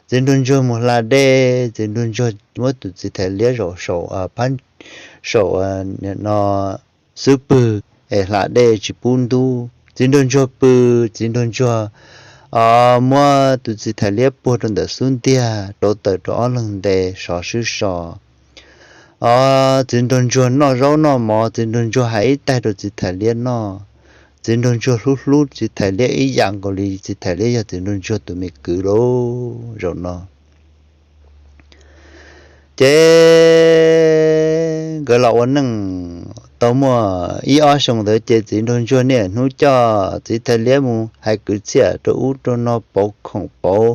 Txiv nraug ntsuag mus hla dej, txiv nraug ntsuag muab tus txiv thais liab zaum saum phab, saum no xub pwg es hla dej tsis pub ntub. Txiv nraug ntsuag pw, txiv nraug ntsuag muab tus txiv thais liab puag rau ntawm xub ntiag, rauv taws rau ob leeg nte sov swb so. Txiv nraug ntsuag noj zaub noj mov, txiv nraug ntsuag hais ib taig rau txiv thais liab noj. Txiv nraug ntsuag hlub hlub txiv thais liab ib yam nkaus li txiv thais liab yog txiv nraug ntsuag tus me kwv lauj zaum no. Ces nkawd los ua neej tau muaj ib ob xyoo ntawd ces txiv nraug ntsuag niaj hnub coj txiv thais liab mus hais kwv txhiaj rau ub rau no, pauv khoom pauv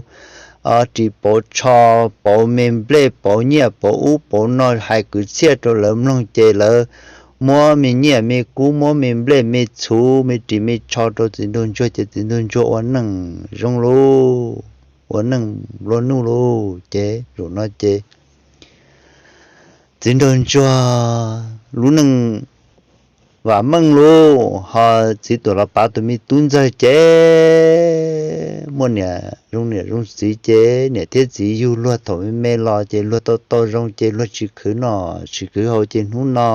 ris pauv tsho, pauv me nplej pauv nyiaj pauv ub pauv no hais kwv txhiaj rau lawv mloog ces lawv muab me nyiaj me kub, muab me nplej me txhuv, me ris me tsho rau txiv nraug ntsuag ces txiv nraug ntsuag ua neej zoo lauj, ua neej nplua nuj lauj. Ces zaum no ces txiv nraug ntsuag lub neej vam meej lauj, ho txiv tuam los pav tus me tub ntxawg ces muaj niam zoo niam zoo txiv ces niam thiab txiv yug luag thaum me me los ces luag tau tau zoo ces luag tsis khwv noj tsis khwv haus ces hnub no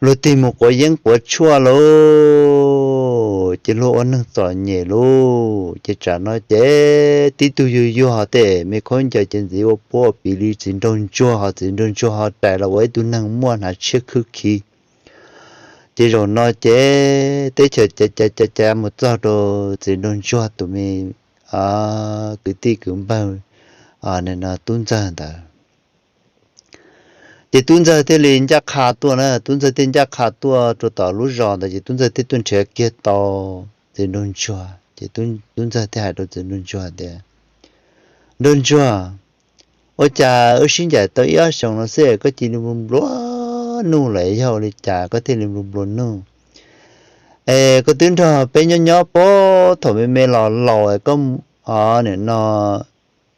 luag tig mus quav yeeb quav tshuaj lauj, ces luag ua neeg txom nyem lauj. Ces tsam no ces tib tug yug yug ho tej me khaub ncaws ces ntxiv ua puab ua piv li txiv nraug ntsuag, ho txiv nraug ntsuag ho rais los ua ib tug neeg muaj hnav tshiab khwb khi. Ces zaum no ces teb chaws ca ca ca ca mus txog rau txiv nraug ntsuag tus me kwv tij kwv npawg, nim no tub ntxawg ntawd. Ces tub ntxawg thiaj li ncaj qha tuaj na, tub ntxawg thiaj ncaj qha tuaj rau tom lub zos ntawd ces tub ntxawg thiaj tuaj nrhiav kiag tau txiv nraug ntsuag. Ces tub ntxawg thiaj hais rau txiv nraug ntsuag tias, nraug ntsuag, ua cas wb sib ncaim tau ib ob xyoos no xwb koj cia li nplua nuj lawm, yog ua li cas koj thiaj li nplua nuj? Es koj twb nrog peb nyob nyob puag thaum me me los laus koj nim no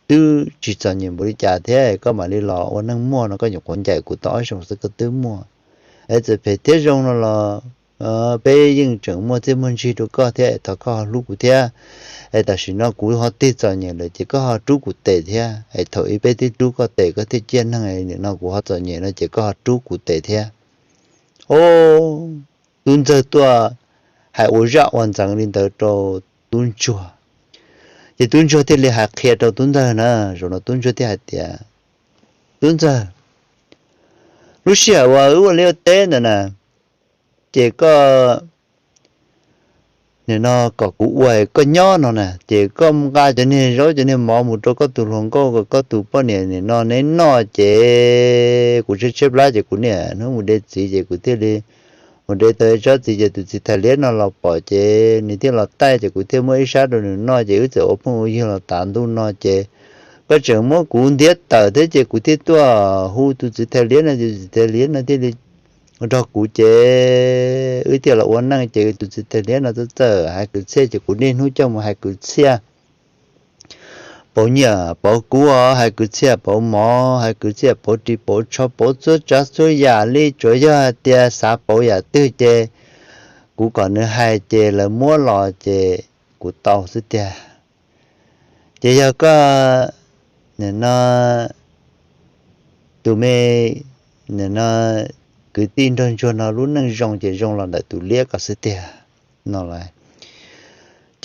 twb tsis txom nyem npaum li cas thiab koj mam li los ua neej muaj no, koj nyuam qhuav ncaim kuv tau ob xyoos xwb koj twb muaj. Es txawm phem thiab zoo no los peb yeej tseem muaj txiaj muaj ntsig rau koj thiab, thov koj ho hlub kuv thiab. Es tam sim no kuv ho tig txom nyem lawm ces koj ho rub kuv tes thiab, es thaum ub peb twb rub koj tes koj thiaj ciaj neeg, nim no kuv ho txom nyem no ces koj ho rub kuv tes thiab. Tub ntxawg tuaj hais ua zaj ua ntxeev li ntawd rau tub ntsuag. Ces tub ntsuag thiaj li hais qhia rau tub ntxawg na, zaum no tub ntsuag thiaj hais tias, tub ntxawg, lub sij hawm uas wb ua liaj ua teb ntawd na, ces koj nim no kom kuv ua koj nyob no na, ces koj nqa cov niag zaub cov niag mov mus rau koj tus hluas nkauj kom koj tus poj niam nim no neb noj, ces kuv tshaib tshaib plab ces kuv niaj hnub mus de txiv ces kuv thiaj li mus de tau tsob txiv ces tus txiv thais liab no los pom ces nws thiaj los taij ces kuv thiaj muab ib sab rau nws noj ces wb txawm ua phooj ua ywg los tav ntuj no ces koj tseem muab kuv ntiab tawm thiab ces kuv thiaj tuaj hu tus txiv thais liab no ces txiv thais liab no thiaj li nrog kuv ces wb thiaj los ua neej ces tus txiv thais liab no txawm txawm hais kwv txhiaj ces kuv niaj hnub coj mus hais kwv txhiaj pauv nyiaj pauv kub, hais kwv txhiaj pauv mov, hais kwv txhiaj pauv ris pauv tsho, pauv txhua tsav txhua yam li, tsuav yog hais tias xav pauv yam twg ces kuv kom nws hais ces lawv muab los ces kuv tau xwb tiag. Ces yog koj nim no tus me nim no kwv tij nraug ntsuag no lub neej zoo ces zoo los ntawm tus liab ko xwb tiag no lauj.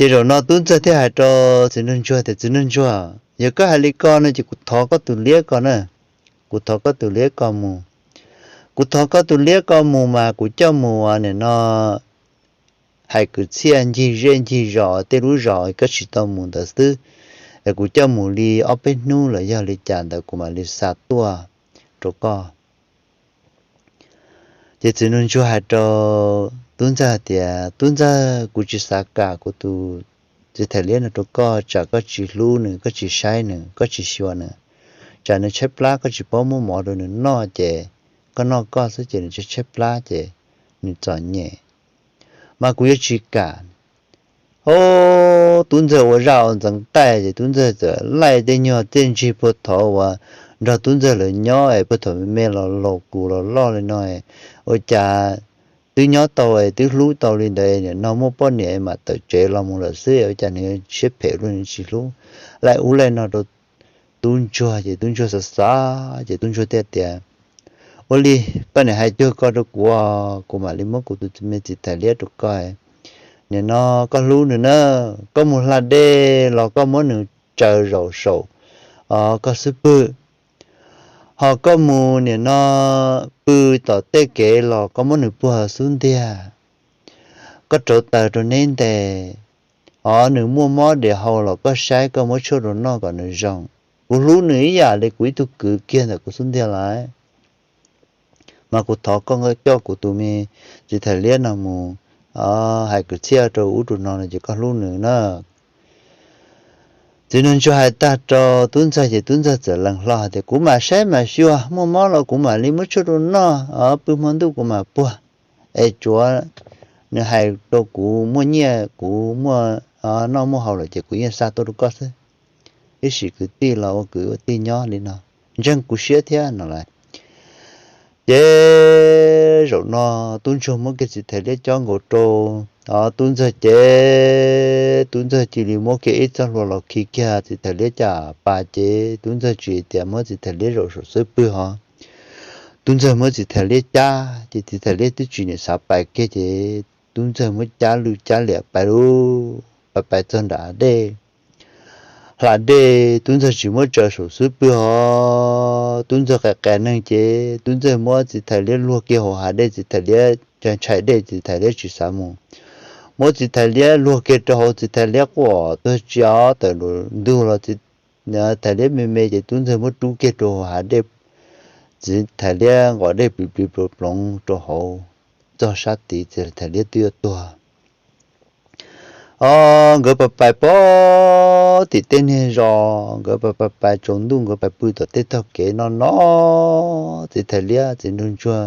Ces zaum no tub ntxawg thiaj hais rau txiv nraug ntsuag tias, txiv nraug ntsuag, yog koj hais li ko no ces kuv thov koj tus liab ko na, kuv thov koj tus liab ko mus. Kuv thov koj tus liab ko mus mas kuv coj mus nim no hais kwv txhiaj ncig zej ncig zos tej lub zos koj tsis tau mus ntawd xwb, es kuv coj mus li ob peb hnub los yog li cas ntawd kuv mam li xa tuaj rau koj. Ces txiv nraug ntsuag hais rau tub ntxawg tias, tub ntxawg, kuv tsis xav kam kuv tus txiv thais liab no rau koj, tsam koj tsis hlub nws, koj tsis saib nws, koj tsis xyuas nws, tsam nws tshaib plab koj tsis paub muab mov rau nws noj ces koj noj koj xwb ces nws tshaib tshaib plab ces nws txom nyem, mas kuv yuav tsis kam. Ob, tub ntxawg ua zaj ua ntxeev taij ces tub ntxawg txawm laij tej nyuag txiaj ntsig puag thaum uas nrog tub ntxawg lawv nyob es puag thaum me me los laus kuv los loj li no, ua cas twb nyob tau es twb hlub tau li ntawd, nim no muaj poj niam mam tawm tsev los mus lawm xwb, ua cas nws siab phem luaj nws tsis hlub, laij ub laij no rau tub ntsuag ces tub ntsuag xav xav ces tub ntsuag thiaj tias, ua li, koj niam hais cuag ko rau kuv, kuv mam li muab kuv tus me txiv thais liab rau koj. Nim no koj hlub nws na, koj mus hla dej los koj muab nws tsaws zaum saum koj xub pwg, ho koj mus nim no pw tom tej kev los koj muab nws puag xub ntiag, koj rauv taws rau neb ntes, o nws muaj mob dej haus los koj saib koj muab tshuaj rau noj kom nws zoo. Kuv hlub nws ib yam li kuv ib tug kwv kiag ntawm kuv xub ntiag lawm, mas kuv thov koj coj kuv tus me txiv thais liab no mus hais kwv txhiaj rau ub rau no no ces koj hlub nws na. Txiv nraug ntsuag hais tag rau tub ntxawg ces tub ntxawg txawm lees hlo hais tias, Kuv mam saib mam xyuas, muaj mob los kuv mam li muab tshuaj rau noj, pw hmo ntuj kuv mam puag. Es tsuav nws hais rau kuv muaj nyiaj kuv muaj noj muaj haus lawm ces kuv yeej xa tuaj rau koj xwb. Ib sim kwv tij los ua kwv ua tij nyob li no, ntseeg kuv siab thiab no lawm. Ces zaum no tub ntsuag muab kiag txiv thais liab cob nkaus rau tub ntxawg ces tub ntxawg cia li muab kiag ib txoj hlua los khi kiag txiv thais liab caj pas ces tub ntxawg tsis tias muab txiv thais liab zaum saum xub pwg ho. Tub ntxawg muab txiv thais liab cab ces txiv thais liab twb tsis nim xav pais kiag ces tub ntxawg muab cab lwj cab liam pais lub, pais pais txog nram dej. Hla dej tub ntxawg tsis muab tsaws saum xub pwg ho, tub ntxawg qia qia neeg ces tub ntxawg muab txiv thais liab luag kiag hauv hav dej, txiv thais liab ntshai dej txiv thais liab tsis xav mus. Muab txiv thais liab luag kiag rau hauv, txiv thais liab quaj tuag tsiav tawm ntug los txiv thais liab me me ces tub ntxawg muab rub kiag rau hauv hav dej, txiv thais liab nqos dej plis plis ploov ploov rau hauv, txog sab tid txiv thais liab twb yuav tuag. O, nkawd pais pais pem tim tej niag zos, nkawd pais pais pais tsaus ntuj nkawd pais pw tom tej tog kev no no, txiv thais liab txiv nraug ntsuag,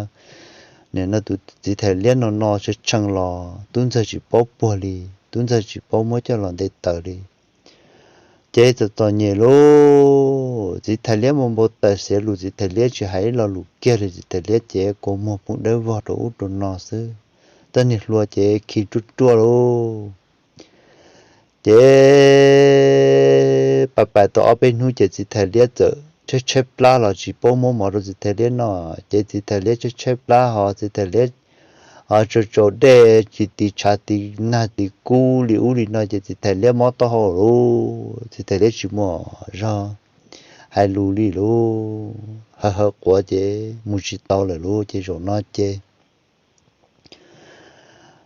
nim no tus txiv thais liab no no tshee tshee los tub ntxawg tsis paub puag li, tub ntxawg tsis paub muab coj los nte taws li. Ces txom txom nyem lauj, txiv thais liab mus npau taws xiav lus, txiv thais liab tsis hais ib lo lus kiag li, txiv thais liab ces kua muag poob dawb vog rau ub rau no xwb, txoj niag hlua ces khi ruaj ruaj lauj. Ces pais pais tau ob peb hnub ces txiv thais liab txawm tshaib tshaib plab los tsis paub muab mov rau txiv thais liab noj, ces txiv thais liab tshaib tshaib plab ho txiv thais liab tsaus tsaus dej tsis tiv tshav tiv nag tiv kub li ub li no ces txiv thais liab mob taub hau lauj, txiv thais liab tsis muaj zog hais lus li lauj, haw haw quav ces mus tsis tau lawm lauj. Ces zaum no ces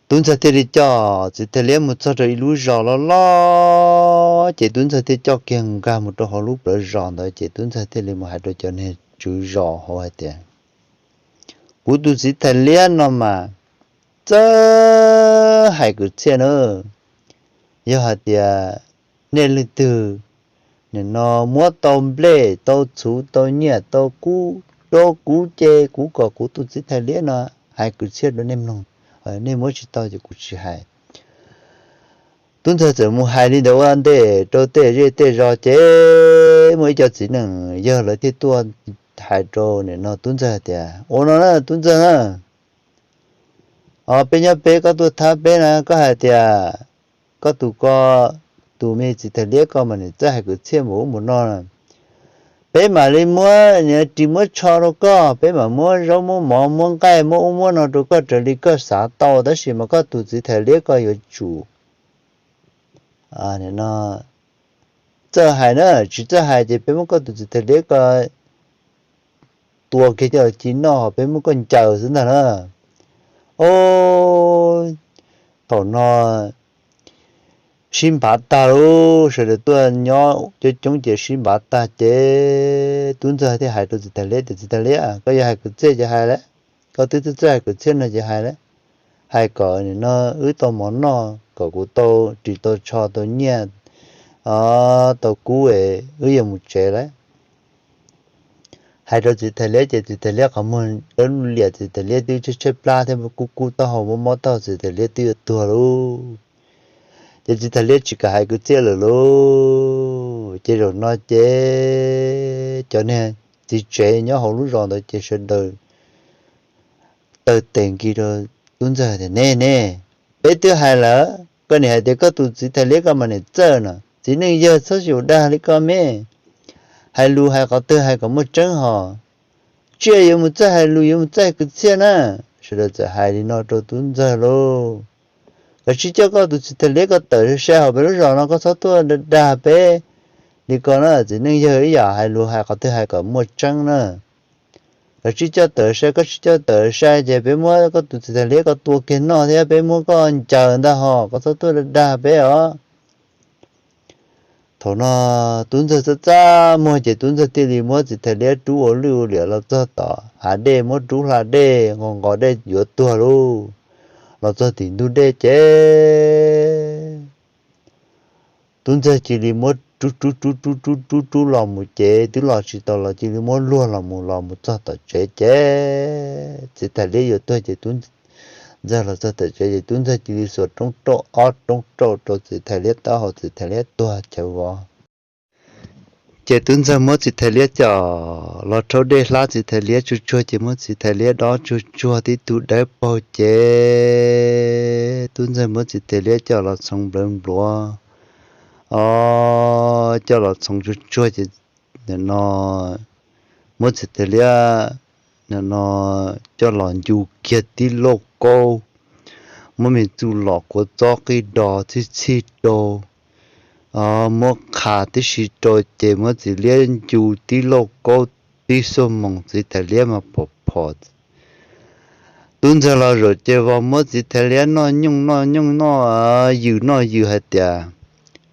tub ntxawg thiaj li coj txiv thais liab mus txog rau ib lub zos loj loj, ces tub ntxawg thiaj coj kiag nkag mus rau hauv lub plawv zos ntawd, ces tub ntxawg thiaj li mus hais rau cov niag tswv zos hauv hais tias, Kuv tus txiv thais liab no mas txawj hais kwv txhiaj na. Yog hais tias nej leej twg nim no muab tau nplej tau txhuv tau nyiaj tau kub rau kuv ces kuv kom kuv tus txiv thais liab no hais kwv txhiaj rau nej mloog, nej muab tsis tau ces kuv tsis hais. Tub ntxawg txawm mus hais li ntawd ua ntej rau tej zej tej zos ces muaj ib co txiv neej yawg lawv thiaj tuaj hais rau nim no tub ntxawg tias, Ua no na tub ntxawg na, o, peb nyob peb koj tuaj thab peb na, koj hais tias koj tus ko, tus me txiv thais liab ko mas nim txawj hais kwv txhiaj npaum ub npaum no, peb mam li muab ris muab tsho rau koj, peb mam muab zaub muab mov muab nqaij muab ub muab no rau koj raws li koj xav tau, tab sis mas koj tus txiv thais liab ko yuav tsum txawj hais na, tsis txawj hais ces peb muab koj tus txiv thais liab ko tua kiag coj los ci noj ho peb muab koj ncaws xwb ntag na. O, thaum no sib npav tag lauj, sawv daws tuaj nyob coob coob ces sib npav tag ces tub ntxawg thiaj hais rau txiv thais liab tias, Txiv thais liab, koj yog hais kwv txhiaj ces hais lawm, koj twb txawj txawj hais kwv txhiaj no ces hais lawm, hais kom nim no wb tau mov noj kom kuv tau ris tau tsho tau nyiaj tau kub es wb yuav mus tsev lawm. Hais rau txiv thais liab ces txiv thais liab qhov muag dawb lub liam, txiv thais liab twb tshaib tshaib plab thiab kub kub taub hau mob mob taub hau, txiv thais liab twb yuav tuag lauj. Ces txiv thais liab tsis kam hais kwv txhiaj lawm lauj. Ces zaum no ces cov niag txiv tsev nyob hauv lub zos ntawd ces sawv daws taw tes nkig rau tub ntxawg tias, Ne ne, peb twb hais lawm, koj nim hais tias koj tus txiv thais liab ko mas nim txawj no, txiv neej yawg txhob xyaum dag li ko me, hais lus hais qhov twg hais kom muaj tseeb hos, tsiaj yuav mus txawj hais lus yuav mus txawj kwv txhiaj na. Sawv daws txawm hais li no rau tub ntxawg lauj, Koj tsij coj koj tus txiv thais liab ko tawm sai sai hauv peb lub zos no, koj txhob tuaj dag dag peb li ko na, txiv neej yawg ib yam hais lus hais qhov twg hais kom muaj tseeb na. Koj tsij coj tawm sai, koj tsij coj tawm sai ces peb muab koj tus txiv thais liab ko tua kiag noj thiab peb muab koj ncaws ntag hos, koj txhob tuaj dag dag peb os. Thaum no tub ntxawg txaj txaj muag ces tub ntxawg thiaj li muab txiv thais liab rub ua lwj ua liam los txog tom hav dej, muab rub hla dej nqos nqos dej yuav tuag lauj. Los txog tim ntug dej ces tub ntxawg cia li muab rub rub rub rub rub rub rub los mus ces twb los tsis tau los cia li muab luag los mus los mus txog tom tsev ces txiv thais liab yuav tuag ces tub ntxawg los txog tom tsev ces tub ntxawg cia li xuas roob rauj ob roob rauj rau txiv thais liab taub hau, txiv thais liab tuag chaw vov. Ces tub ntxawg muab txiv thais liab coj los rhaub dej hlab, txiv thais liab tsuag tsuag ces muab txiv thais liab dob tsuag tsuag tib tug dawb paug ces tub ntxawg muab txiv thais liab coj los txhoov nplawv npluav, o, coj los txhoov tsuag tsuag ces nim no muab txiv thais liab nim no coj los ncu kiag tib lauj kaub, muab me txuj lom kua txob qij dos txhij txhij rau, muab qha tib si rau ces muab txiv liab ncu tib lauj kaub tib xuaj moos txiv thais liab mas phom phom. Tub ntxawg los zaum ces vos muab txiv thais liab noj nyooj noj nyooj noj yws noj yws hais tias,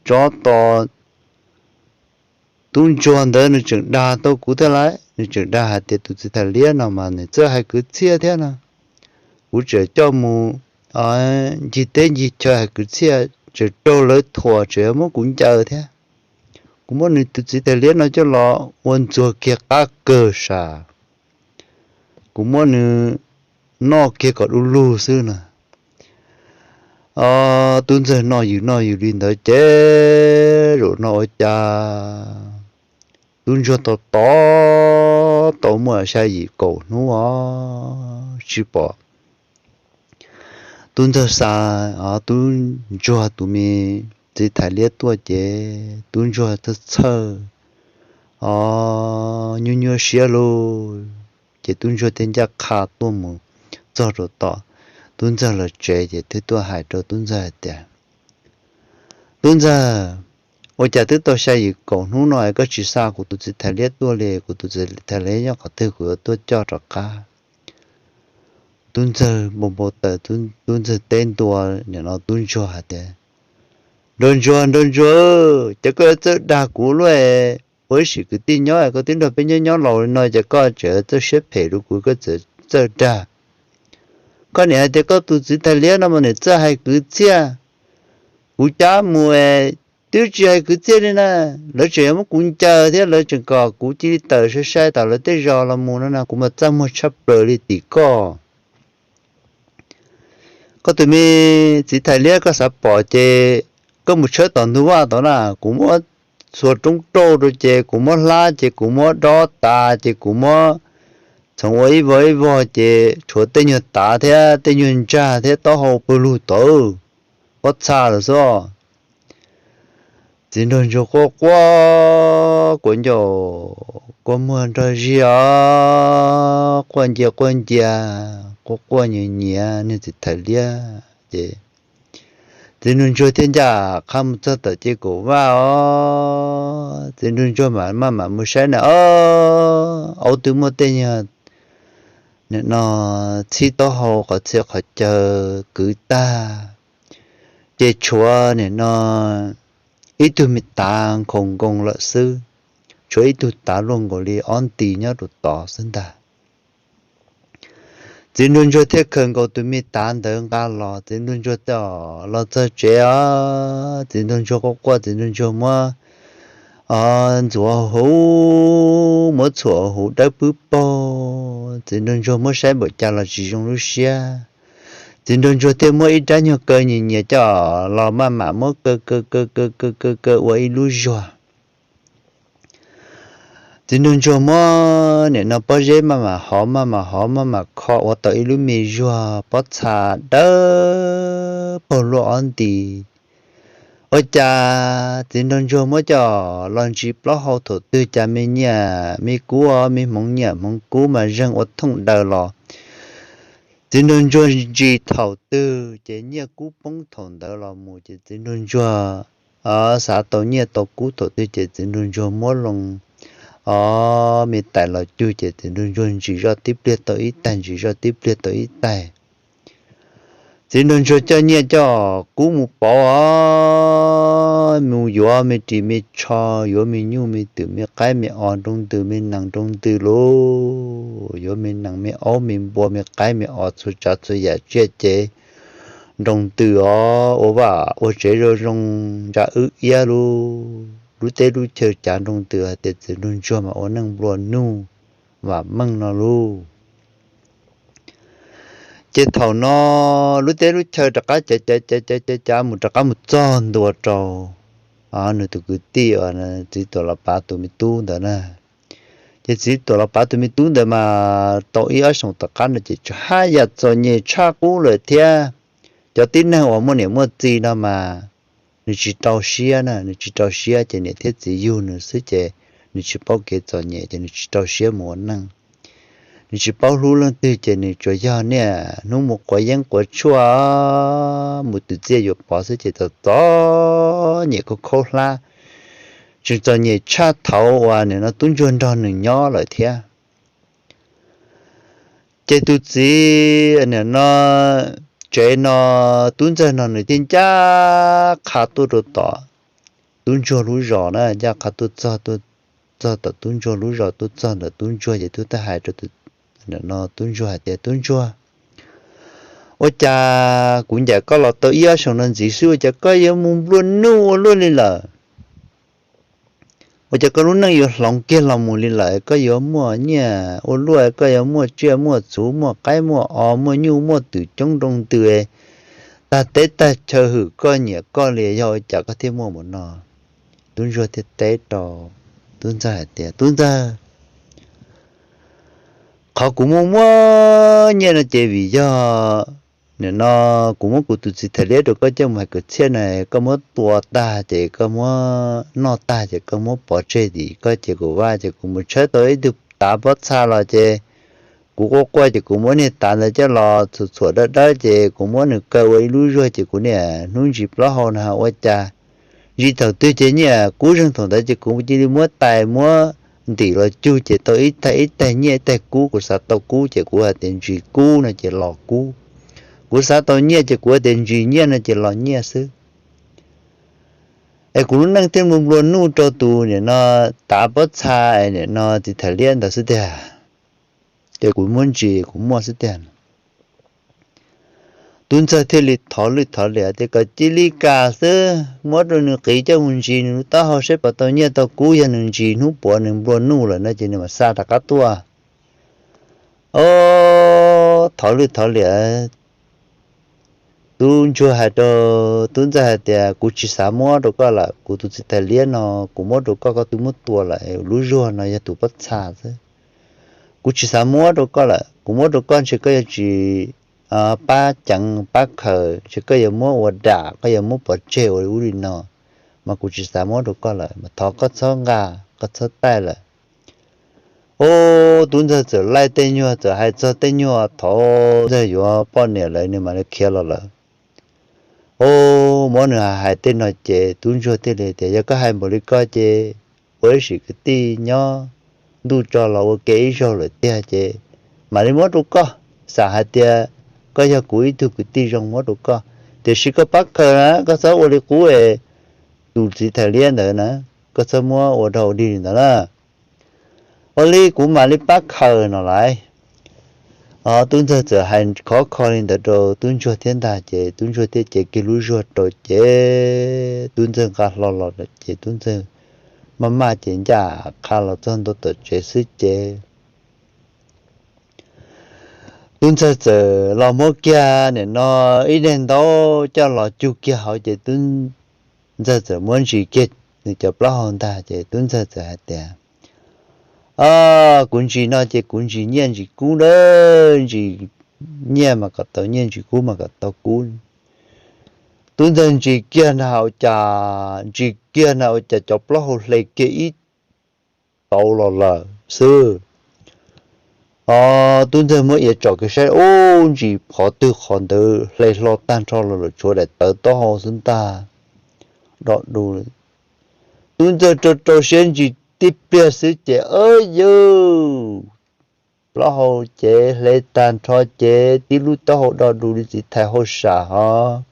Tsov tom tub ntsuag ntawd nws tseem dag tau kuv thiab lauj, nws tseem dag hais tias tus txiv thais liab no mas nws txawj hais kwv txhiaj thiab no. Kuv tseem coj mus ncig teb ncig chaw hais kwv txhiaj, tseem raug lawv thuam tseem yuav muab kuv ncaws thiab. Kuv muab nws tus txiv thais liab no coj los ua ntxuag kiag qab kawg sam, kuv muab nws noj kiag kom du lug xwb no. Tub ntxawg noj yws noj yws li ntawd ces zaum no ua cas tub ntsuag tos tos tau muaj xya yim kaum hnub os tsis pom tub ntxawg xa tub ntsuag tus me txiv thais liab tuaj ces tub ntsuag txhawj txhawj, o, nyuaj nyuaj siab lauj. Ces tub ntsuag thiaj ncaj qha tuaj mus txog rau tom tub ntxawg lawv tsev ces thiaj tuaj hais rau tub ntxawg hais tias, Tub ntxawg, ua cas twb tau xya yim kaum hnub no es koj tsis xa kuv tus txiv thais liab tuaj li? Kuv tus txiv thais liab nyob qhov twg kuv yuav tuaj coj rov qab. Tub ntxawg npau npau taws, tub ntxawg teb ntua nim no tub ntsuag hais tias, Nraug ntsuag, nraug ntsuag, ces koj yuav txawj dag kuv luaj, ua ib sim kwv tij nyob koj twb nrog peb nyob nyob laus li no ces koj tseem txawj siab phem rau kuv, koj txawj dag. Koj niam hais tias koj tus txiv thais liab no mas nws txawj hais kwv txhiaj. Kuv cab mus es twb tsis hais kwv txhiaj li na, lawv tseem yuav muab kuv ncaws thiab lawv tseem kom kuv cia li tawm sai sai tom lawv tej zos los mus no na, kuv mas txaj muag tshaj plaws li tim koj. Koj tus me txiv thais liab koj xav pom ces koj mus tshawb tom ntug vaj tod na, kuv muab xuas roob rauj rau ces kuv muab hlab ces kuv muab dob tas ces kuv muab txhoov ua ib vog ib vog ces tshuav tej nyuag tav thiab tej nyuag ntsag thiab taub hau pawg lug tod, pob txha lawm xwb. Txiv nraug ntsuag quaj quaj kuav ncauj kua muag nrog zig os, quaj ncia quaj ncia, quaj quaj nyiav nyiav niag txiv thais liab ces txiv nraug ntsuag thiaj ncaj qha mus txog tom ces kaum vaj os, txiv nraug ntsuag mam maj mam mus saib na, o, aub twb muab tej nyuag nim no txhib taub hau qhov txhia qhov chaw kwv tag, ces tshuav nim no ib tug me tav nkhaus nkoos lawm xwb, tshuav ib tug tav luaj nkaus li ob nti nyob rau tod xwb ntag. Txiv nraug ntsuag thiaj khaws nkaus tus me tav ntawd nqa los, txiv nraug ntsuag thiaj los txog tsev os, txiv nraug ntsuag quaj quaj, txiv nraug ntsuag muab ntxuav huv, muab txhuam huv dawb pwb paug, txiv nraug ntsuag muab saib npaum cas los tsis zoo lub siab. Txiv nraug ntsuag thiaj muab ib rab nyuag kaw nyias nyias coj los maj mam muab kaw kaw kaw kaw kaw kaw kaw ua ib lub zuag. Txiv nraug ntsuag muab nim no pob zeb maj mam hov maj mam hov maj mam kho ua tau ib lub me zuag pob txha dawb paug luaj ob nti. Ua cas txiv nraug ntsuag muab coj los ntsis plaub hau thaum twg cas me nyiaj me kub, me hmoov nyiaj hmoov kub mas zeeg ua thooj daws los. Txiv nraug ntsuag ntsis thaum twg ces nyiaj kub poob thaum ntawd los mus ces txiv nraug ntsuag xav tau nyiaj tau kub thaum twg ces txiv nraug ntsuag muab loo o me tais los cug ces txiv nraug ntsuag ntsis zoj tib pliag tau ib taig, ntsis zoj tib pliag tau ib taig. Txiv nraug ntsuag coj nyiaj coj kub mus pauv os, mus yuav me ris me tsho, yuav me nyuj me twm me qaib me os, nroo ntws me nees nroo ntws lauj, yuav me nees me aub me npua me qaib me os txhua tsav txhua yam tsiaj cev nroo ntws os, ua vaj ua tsev zoo zoo ntsa wb iab lauj. lub teb lub chaw cav nroo ntws hais tias txiv nraug ntsuag mas ua neej nplua nuj vam meej no lauj. Ces thaum no lub teb lub chaw rov qab cav cav cav cav cav cav mus rov qab mus txog ntua rau nws tus kwv tij uas txiv tuam los pav tus me tub ntawd na. Ces txiv tuam los pav tus me tub ntawd mas tau ib ob xyoos tom qab no ces tsuas haj yam txom nyem tshaj qub lawm thiab. Cov tib neeg uas muaj niam muaj txiv no mas nws tsis rau siab na, nws tsis rau siab ces niam thiab txiv yug nws xwb ces nws tsis paub kev txom nyem ces nws tsis rau siab mus ua neej. Nws tsis paub hlub leej twg ces nws tsuas yog niaj hnub mus quav yeeb quav tshuaj, mus twm txiaj yuav pov xwb ces txom txom nyem khaub khaub hlab, tseem txom nyem tshaj thaum uas nim no tub ntsuag nrog nws nyob lawm thiab. Ces tus txiv nim no tsev no, tub ntxawg no nws thiaj ncaj qha tuaj rau tom tub ntsuag lub zos na, ncaj qha tuaj txog, tuaj txog tom tub ntsuag lub zos, tuaj txog ntawm tub ntsuag ces tub thiaj hais rau nim no tub ntsuag hais tias, Tub ntsuag, ua cas kuv ncaim koj los tau ib ob xyoos no ntxiv xwb ua cas koj yuav mus nplua nuj ua luaj li lawm? Ua cas koj lub neej yuav hloov kiag los mus li lawm? Koj yuav muaj nyiaj ua luaj, koj yuav muaj tsiaj muaj txhuv, muaj qaib muaj os, muaj nyuj muaj twm coob nroo ntws, tag teb tag chaw hwm koj nyiam koj li, yog ua cas koj thiaj muaj mus no? Tub ntsuag thiaj teb rau tub ntxawg hais tias, Tub ntxawg, qhov kuv muaj muaj nyiaj no ces vim yog nim no kuv muab kuv tus txiv thais liab rau koj coj mus hais kwv txhiaj na, koj muab tua tag ces koj muab noj tag ces koj muab pov tseg tim koj ces kuv vaj ces kuv mus tshawb tau ib tug tav pob txha los ces kuv quaj quaj ces kuv muab niag tav ntawd coj los txhuam txhuam dawb dawb ces kuv muab nws kaw ua ib lub zuag ces kuv niaj hnub ntsis plaub hau no ua cas ntsis thaum twg ces nyiaj kub zeeg thaum ntawd ces kuv cia li muab tais muab ntim los cug ces tau ib tais ib tais nyiaj ib tais kub, kuv xav tau kub ces kuv hais tias ntsis kub no ces los kub, kuv xav tau nyiaj ces kuv hais tias ntsis nyiaj no ces los nyiaj xwb. Es kuv lub neej thiaj mus nplua nuj rau tus nim no tav pob txha es nim no txiv thais liab ntawd xwb tiag. Ces kuv muab ntsis kuv muaj xwb tiag. Tub ntxawg thiaj li thov lwj thov liam tias kom cia li kam xwb, muab rau nws qiv coj mus ntsis nws lub taub hau seb puas tau nyiaj tau kub, yog nws ntsis hnub puav nws nplua nuj lawm no ces nws mam xa rov qab tuaj. Ob, thov lwj thov liam, tub ntsuag hais rau tub ntxawg hais tias kuv tsis xav muab rau koj lawm, kuv tus txiv thais liab no kuv muab rau koj koj twb muab tua lawm, lub zuag no yog tus pob txha xwb. Kuv tsis xav muab rau koj lawm, kuv muab rau koj ntshe koj yuav tsis pab ceev pab khaws, ntshe koj yuav muab ua dam, koj yuav muab pov tseg ua ub li no, mas kuv tsis xav muab rau koj lawm, mas thov koj txhob nqa, koj txhob taij lawm. Ob, tub ntxawg txawm laij tej nyuag, txawm hais txog tej nyuag thaum ntxawg yuav poj niam lawm nws mam li khiav los lawm. Ob, muab nws hais tej no ces tub ntsuag thiaj li tias yog koj hais npaum li ko ces ua ib sim kwv tij nyob, ntuj tso los ua ke ib zaug lawm tiag ces mam li muab rau koj, xam hais tias koj yog kuv ib tug kwv tij zoo muab rau koj, tiam sis koj pab khaws na, koj txhob ua li qub es tus txiv thais liab ntawd na, koj txhob muab ua rau dig li ntawd na. Ua li kuv mam li pab khaws no lauj. Ob, tub ntxawg txawm hais khov kho li ntawd rau tub ntsuag thiab ntag ces tub ntsuag thiaj cev kiag lub zuag rau ces tub ntxawg nqa hlo los lawm ces tub ntxawg maj maj ces ncaj qha los txog ntua tom tsev xwb ces tub ntxawg txawm los muab kiag nim no ib daim ntaub coj los cug kiag hauv ces tub ntxawg txawm muab ntsis kiag nws cov plaub hau ntag ces tub ntxawg txawm hais tias, Ob, kuv ntsis no ces kuv ntsis nyiaj ntsis kub na, ntsis nyiaj mas kom tau nyiaj, ntsis kub mas kom tau kub. Tub ntxawg ntsis kiag na ua cas, ntsis kiag na ua cas cov plaub hau hle kiag ib tauv los lawm xwb. Ob, tub ntxawg muab iav tsom kiag saib ub ntsis qhov twg qhov ntawd hle hlo tag nrho los lawm tshuav daim tawv taub hau xwb ntag, do du. Tub ntxawg rau rau siab ntsis tib pliag xwb ces, ab yawg, plaub hau ces hle tag nrho ces tib lub taub hau do du li txiv thais hauj sam hov,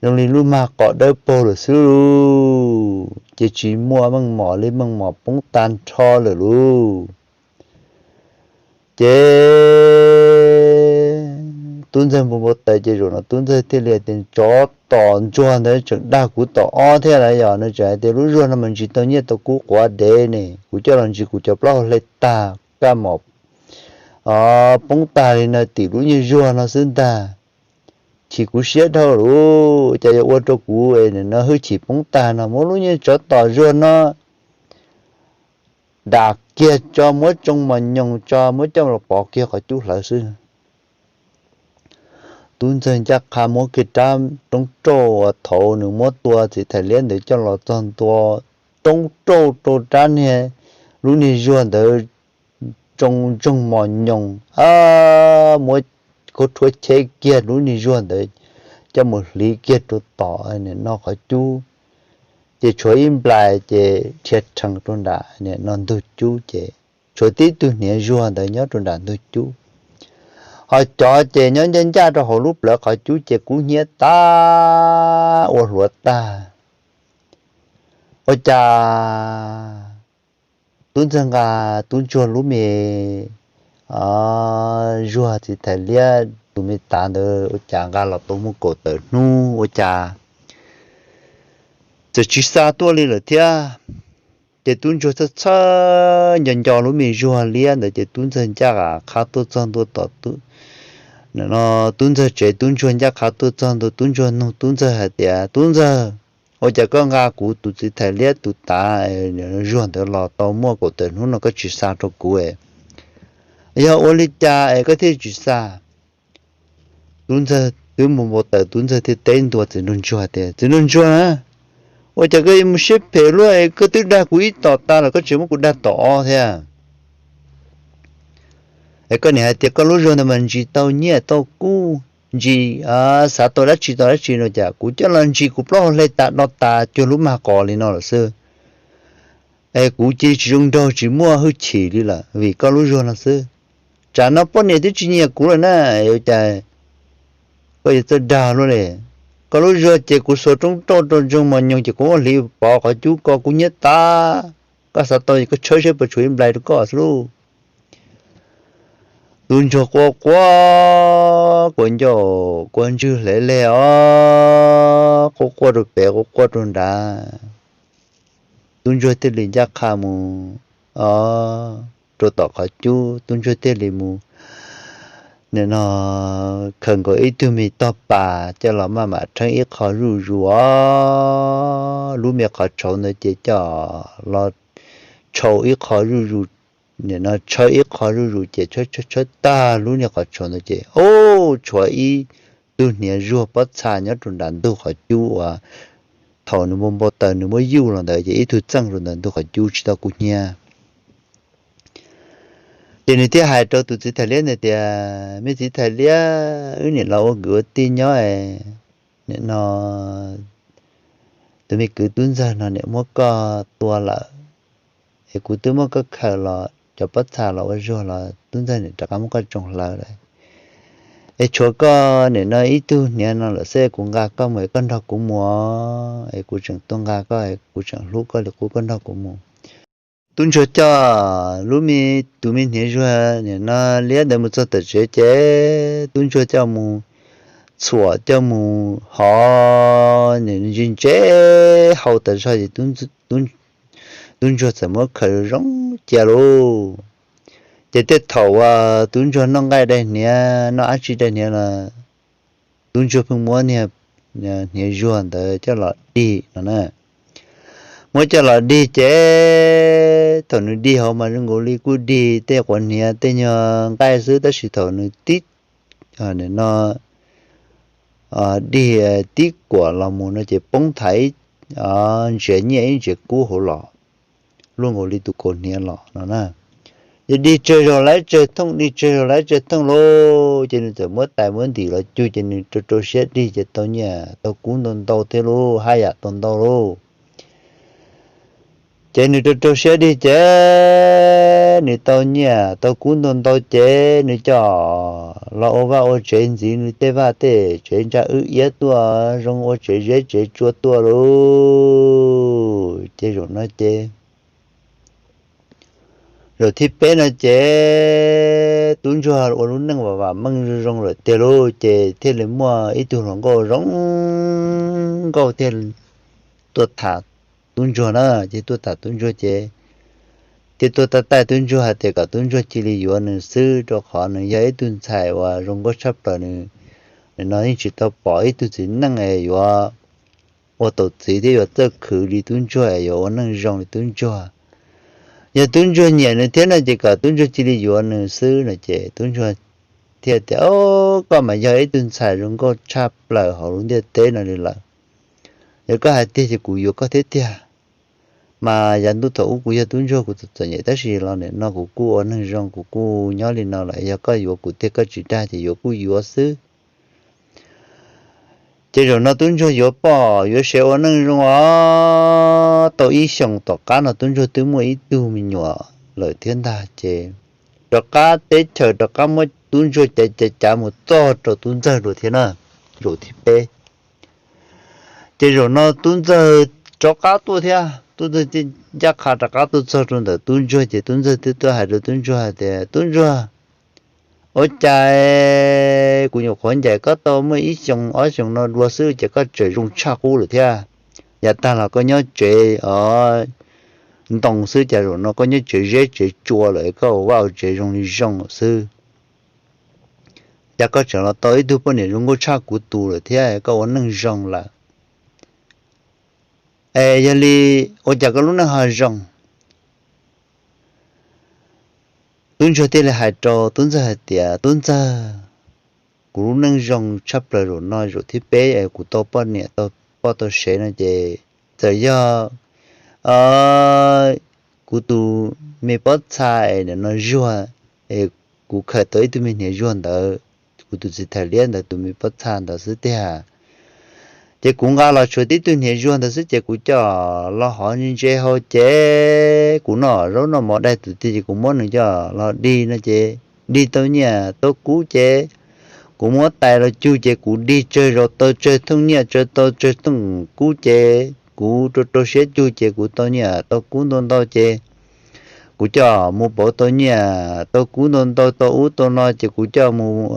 zoo li lub mag qos dawb paug lawm xwb lauj. Ces tsis muaj meej mom li, meej mom poob tag nrho lawm lauj. Ces Tub ntxawg npau npau taws ces zaum no tub ntxawg thiaj li tias, tsov tom ntsuag ntawd tseem dag kuv tom ob thiab lawm, yog no tseem hais tias lub zuag no mas ntsis tau nyiaj tau kub quav dev ne, kuv coj los ntsis kuv cov plaub hau hle tag kaj mom poob tag li no tim lub niag zuag no xwb ntag. Chim kuv siab dhau lawm, cas yuav ua rau kuv no hwj chim poob tag no, muab lub niag tsov tom zuag no dam kiag tso, muab tsoo mos nyoos tso, muab coj los pov kiag qhov cub hlawv xwb. Tub ntxawg ncaj qha muab kiag rab roob rauj uas thaum nws muab tua txiv thais liab ntawd coj los txog ntua, roob rauj rau rab niag, lub niag zuag ntawd tsoo ntsoog mos nyoos, muab khaub rhuab cheb kiag lub niag zuag ntawd coj mus hliv kiag rau tom no qhov cub, ces tshuav ib nplais ces rhia rhees rau nram no ntug cub, ces tshuav tib tug hniav zuag ntawd nyob rau nram ntug cub. Ho cov ces nyob ncaj ncaj rau hauv lub plawv qhov cub ces kub hnyiab tag ua hluav tag. Ua cas tub ntxawg nqa tub ntsuag lub me zuag txiv thais liab tus me tav ntawd ua cas nqa los tau muaj kaum tawm hnub ua cas txawm tsis xa tuaj li lawm thiab. Ces tub ntsuag txhawj txhawj nco nco lub me zuag liab ntawd ces tub ntxawg ncaj qha tuaj txog ntua tom tub no, tub ntxawg tsev, tub ntsuag ncaj qha tuaj txog ntua tub ntsuag nug tub ntxawg hais tias, tub ntxawg, ua cas koj nqa kuv tus txiv thais liab tus tav zuag ntawd los tau muaj kaum tawm hnub no koj tsis xa rau kuv? Yog ua li cas es koj thiaj tsis xa? Tub ntxawg twb mus npau taws, tub ntxawg thiaj teb ntua txiv nraug ntsuag tias, txiv nraug ntsuag na, ua cas koj mus siab phem luaj es koj twb dag kuv ib tom tas los koj tseem muab kuv dag tom ob thiab? Es koj niam hais tias koj lub zuag ntawd mas ntsis tau nyiaj tau kub, ntsis xav tau dab tsi tau dab tsi no cas kuv coj los ntsis kuv plaub hau hle tas do tas cuag lub mag qos li no lawm xwb. Es kuv cia tsis zoo nraug tsis muaj hwj chim li lawm vim koj lub zuag no xwb. Tsam no poj niam twb tsis nyiam kuv lawm na, cas koj yuav txawj dag luaj li. Koj lub zuag ces kuv xuas roob rauj rau ntsoog mos nyoos ces kuv muab hliv pov qhov cub ko kub hnyiab tag. Koj xav tau koj tshawb saib puas tshuav ib nplais rau koj xwb lauj. Tub ntsuag quaj quaj quaj ncauj quaj ntswg hle leg os, quaj quaj rau pem quaj quaj rau nrad. Tub ntsuag thiaj li ncaj qha mus rau tom qhov cub, tub ntsuag thiaj li mus nim no khaws nkaus ib tug me tog pas coj los maj mam rheeb ib qho zuj zus os. Lub me qhov tshauv ntawd ces coj los tshau ib qho zuj zus, nim no tshawb ib qho zuj zus ces tshawb tshawb tag lub niag qhov tshauv ntawd ces ub, tshuav ib tug hniav zuag pob txha nyob rau nram ntug qhov cub uas thaum nws npau npau taws nws muab yuj los ntawd ces ib tug txeej rau ntawm ntug qhov cub tsis tau kub hnyiab. Ces nws thiaj hais rau tus txiv thais liab ntawd tias, me txiv thais liab, wb niam los ua kwv ua tij nyob es nim no tus me kwv tub ntxawg no niam muab koj tua lawm, es kuv twb muab koj khaws los cov pob txha los ua zuag los tub ntxawg niam rov qab muab koj tsoo hlawv lawm. Es tshuav koj nim no ib tug hniav no lawm xwb, kuv nqa koj mus es koj nrog kuv mus, es kuv tseem tuaj nqa koj, kuv tseem hlub koj li qub, koj nrog kuv mus. Tub ntsuag coj lub me, tus me hniav zuag nim no liab ntawd mus txog tom tsev ces tub ntsuag coj mus txhuam coj mus hov nim ntse ntse hau tas zog ces tub ntsuag txawm muab khaws zoo cia lauj. Ces tej thaum uas tub ntsuag noj nqaij daig hniav noj dab tsi daig hniav los tub ntsuag pheej muab niag hniav zuag ntawd coj los dig no na. Muab coj los dig ces thaum nws dig hauv mas zoo nkaus li kuj dig tej quav hniav tej nyuag nqaij xwb, tab sis thaum nws tib no dig tib kuam los mus no ces poob thav ib ntsiav nyiaj ib ntsiav kub hauv los, luaj nkaus li tus kaus hniav los no na. Ces dig tsawg zaug laib tsawg thooj, dig tsawg zaug laib tsawg thooj lauj, ces nws txawm muab tais muab ntim los cug ces nws rau rau siab dig ces tau nyiaj tau kub ntau ntau thiab lauj, haj yam tau ntau lauj. Ces nws rau rau siab dig ces nws tau nyiaj tau kub ntau ntau ces nws coj los ua vaj ua tsev ntxiv nws tej vaj tej tsev ntsa wb iab tuaj, zoo ua tsev zeb tsev tsua tuaj lauj. Ces zaum no ces Zaum thib peb no ces tub ntsuag ua lub neej vam vam meej zoo zoo lawm tiag lauj, ces thiaj li muaj ib tug hluas nkauj zoo nkauj thiaj tuaj tham tub ntsuag na. Ces tuaj tham tub ntsuag ces thiaj tuaj taij taij tub ntsuag hais tias kom tub ntsuag cia li yuav nws xwb, rau qhov nws yog ib tug ntxhais uas zoo nkauj tshaj plaws. Nws, nws no yeej tsis tau pom ib tug txiv neej es yuav ua tau txiv thiab yuav txawj khwv li tub ntsuag es yuav ua neej zoo li tub ntsuag. Yog tub ntsuag nyiam nws thiab no ces kom tub ntsuag cia li yuav nws xwb no. Ces tub ntsuag thiaj tias, Au, koj mas yog ib tug ntxhais zoo nkauj tshaj plaws hauv lub ntiaj teb no li lawm. Yog koj hais tiag ces kuv yuav koj thiab tiag. Mas yav ntuj thaum ub kuv yog tub ntsuag kuv txom txom nyem tab sis los nim no kuv kuj ua neeg zoo kuv kuj nyob li no lawm, yog koj yuav kuv tiag koj tsis dag ces yuav kuj yuav xwb. Ces zaum no tub ntsuag yuav poj yuav sev ua neej zoo os. Tau ib xyoos tom qab no tub ntsuag twb muaj ib tug me nyuam lawm thiab ntag. Ces rov qab teb chaws rov qab muab tub ntsuag cav cav cav mus txog rau tub ntxawg dua thiab na, zaum thib peb. Ces zaum no tub ntxawg rov qab tuaj thiab, tub ntxawg ncaj qha rov qab tuaj txog rau ntawm tub ntsuag ces tub ntxawg twb tuaj hais rau tub ntsuag hais tias, Tub ntsuag, ua cas kuv nyuam qhuav ncaim koj tau muaj ib xyoos ob xyoos no dua xwb ces koj tseem zoo tshaj qub lawm thiab. Yav tag los koj nyob tsev os ntoo xwb, cas zaum no koj nyob tsev zeb tsev tsua lawm, koj ua vaj ua tsev zoo li zoo lawm xwb. Cas koj tseem los tau ib tug poj niam zoo nkauj tshaj kuv tus lawm thiab koj ua neej zoo lawm. Es yog li ua cas koj lub neej ho zoo? Tub ntsuag thiaj li hais rau tub ntxawg hais tias, Tub ntxawg, kuv lub neej zoo tshaj plaws zaum no zaum thib peb es kuv tau poj niam tau poj tau sev no ces txawm yog kuv tus me pob txha es nim no zuag, es kuv khaws tau ib tug me hniav zuag ntawd, kuv tus txiv thais liab ntawd tus me pob txha ntawd xwb tiag. Ces kuv nqa los tshuav tib tug hniav zuag ntawd xwb ces kuv coj los hov ntse ntse hau ces kuv noj zaub noj mov daig tus twg ces kuv muab nws coj los dig no ces dig tau nyiaj tau kub ces kuv muab tais los cug ces kuv dig tsawg zaus tau tsawg thooj nyiaj tsawg tau tsawg thooj kub ces kuv rau rau siab cug ces kuv tau nyiaj tau kub ntau ntau ces kuv coj mus pauv tau nyiaj tau kub ntau ntau tau ub tau no ces kuv coj mus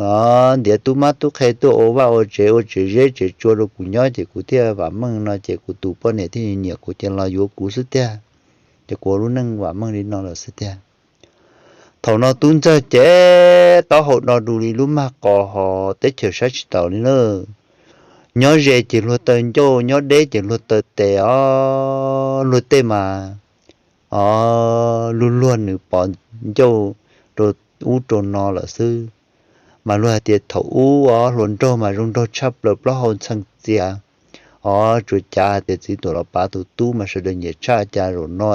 ntiav tub mab tub qhe tuaj ua vaj ua tsev ua tsev zeb tsev tsua rau kuv nyob ces kuv thiaj vam meej no ces kuv tus poj niam thiaj nyiam kuv ces los yuav kuv xwb tiag. Ces kuv ua lub neej vam meej li no lawm xwb tiag. Thaum no tub ntxawg ces taub hau do du li lub mag qos ho teb chaws saib tsis taus li na. Nyob ze ces luag taw ncauj, nyob deb ces luag taw tes os, luag tej mas os luag luag nws pov ncauj rau ub rau no lawm xwb. Mas luag hais tias thaum ub os hluas nraug mas zoo nraug tshaj plaws plaub hau ntxhee txias os, tsuas cav hais tias txiv tuam los pav tus tub mas sawv daws nyiam tshaj cas zaum no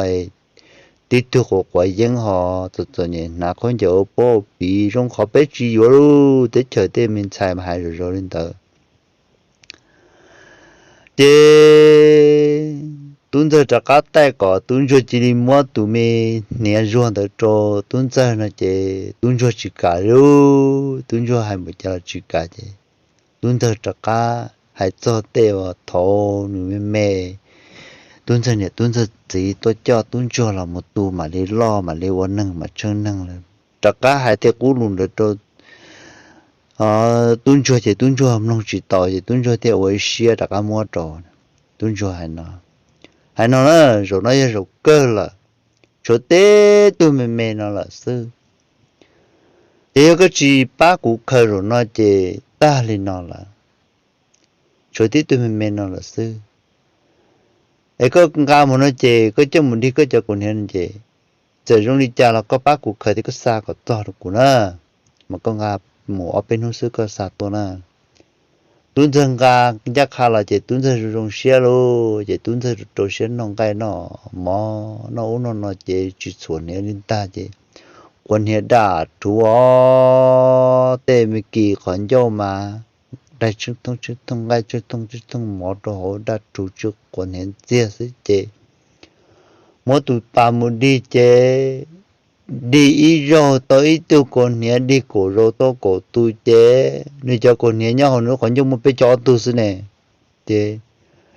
tib tug quav quav yeeb ho txom txom nyem hnav khaub ncaws ua pob ua piv zoo qhov peb tsis yuav lauj, teb chaws tej me ntxhais mas hais zom zaws li ntawd. Ces tub ntxawg rov qab taij kom tub ntsuag cia li muab tus me hniav zuag ntawd rau tub ntxawg no ces tub ntsuag tsis kam li, tub ntsuag hais npaum cas los tsis kam ces tub ntxawg rov qab hais txog tej uas thaum nws me me, tub ntxawg niam tub ntxawg txiv tuaj coj tub ntsuag los mus tu mam li loj mam li ua neeg mam tsheej neeg lawm. Rov qab hais tej qub lus ntawd rau tub ntsuag ces tub ntsuag mloog tsis tau ces tub ntsuag thiaj ua ib siab rov qab muab rau. Tub ntsuag hais no, hais no na, zaum no yog zaum kawg lawm, tshuav tib tug me me no lawm xwb. Ces yog koj tsis pab kuv khaws zaum no ces tag li no lawm, tshuav tib tug me me no lawm xwb. Es koj nqa mus no ces koj coj mus dig koj cov kaus hniav no ces txawm zoo li cas los koj pab kuv khaws thiab koj xa kom txog rau kuv na, mas koj nqa mus ob peb hnub xwb koj xa tuaj na. Tub ntxawg nqa ncaj qha los ces tub ntxawg zoo zoo siab lauj, ces tub ntxawg rau siab noj nqaij noj mov noj ub noj no ces tsis txhuam hniav li ntag ces quav hniav daj rhuv os, tej me kis qhov ncauj mas daj tsheej thooj tsheej thooj nqaij tsheej thooj tsheej thooj mov rau hauv daj rhuv tsw quav hniav ntxiag xwb ces muab tus pas mus dig ces dig ib zaug tau ib tug kaus hniav, dig kaum zaus tau kaum tus ces nws cov kaus hniav nyob hauv nws lub qhov ncauj muaj peb caug ob tug xwb ne. Ces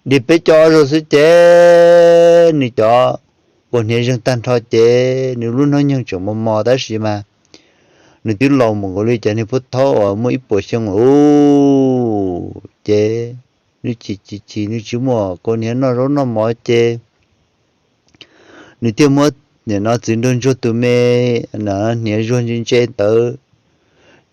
dig peb caug ob zaug xwb ces nws cov kua hniav zeeg tag nrho ces nws lub hnub nyoog tseem mos mos tab sis mas nws twb laus mus nkaus li cov niag pub thaub uas muaj ib puas xyoo lawm ces nws chim chim chim nws tsis muaj kua hniav noj zaub noj mov ces nws thiaj muab nim no txiv nraug ntsuag tus me hniav zuag ntse ntse ntawd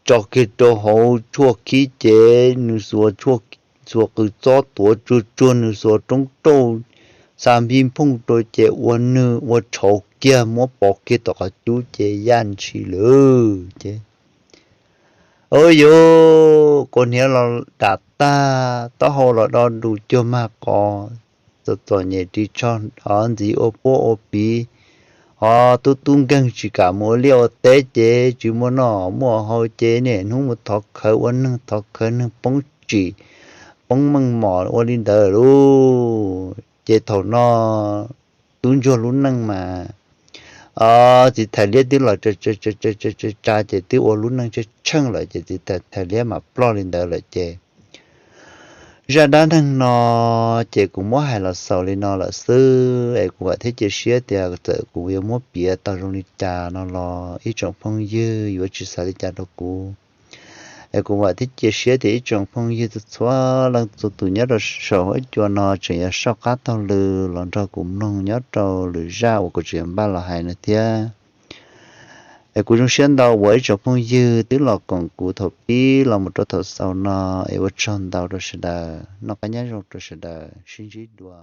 tso kiag rau hauv tshuaj khib ces nws xuas qws txob tuav tsuag tsuag nws xuas roob rauj xa npij nphooj rau ces ua nws ua tshauv kiag muab pov kiag tom qhov cub ces yaj ntshis lawm ces, u yuv, kua hniav los dam tag, taub hau los do dus cuag mag qos, txom txom nyem ris tsho, ntxiv ua puab ua piv, ho tub tub nkeeg tsis kam mus ua liaj ua teb ces tsis muaj noj muaj haus ces niaj hnub mus thov khawv ua neeg, thov khawv neeg poob tsim poob meej mom ua li ntawd lauj. Ces thaum no tub ntsuag lub neej mas txiv thais liab twb los tsa ces twb ua lub neej tsheej tsheej lawm ces txiv thais liab mas ploj li ntawd lawm ces zaj dab neeg no ces kuv muab hais los xaus li no lawm xwb es kuv vam thiab cia siab tias txawm kuv yuav muab piav tau zoo li cas no los ib tsoom phooj ywg yuav tsis xav li cas rau kuv. Es kuv vam thiab cia siab tias ib tsoom phooj ywg txhua leej txhua tus nyob rau saum huab cua no tseem yuav soj qab taug lw los nrog kuv mloog nyob rau lwm zaj uas kuv tseem npaj los hais no thiab. Es kuv zoo siab ntau uas ib tsoom phooj ywg twb los koom kuv thaum pib los mus rau thaum xaus no, es ua tsaug ntau rau sawv daws, noj qab nyob zoo rau sawv daws, sib ntsib dua.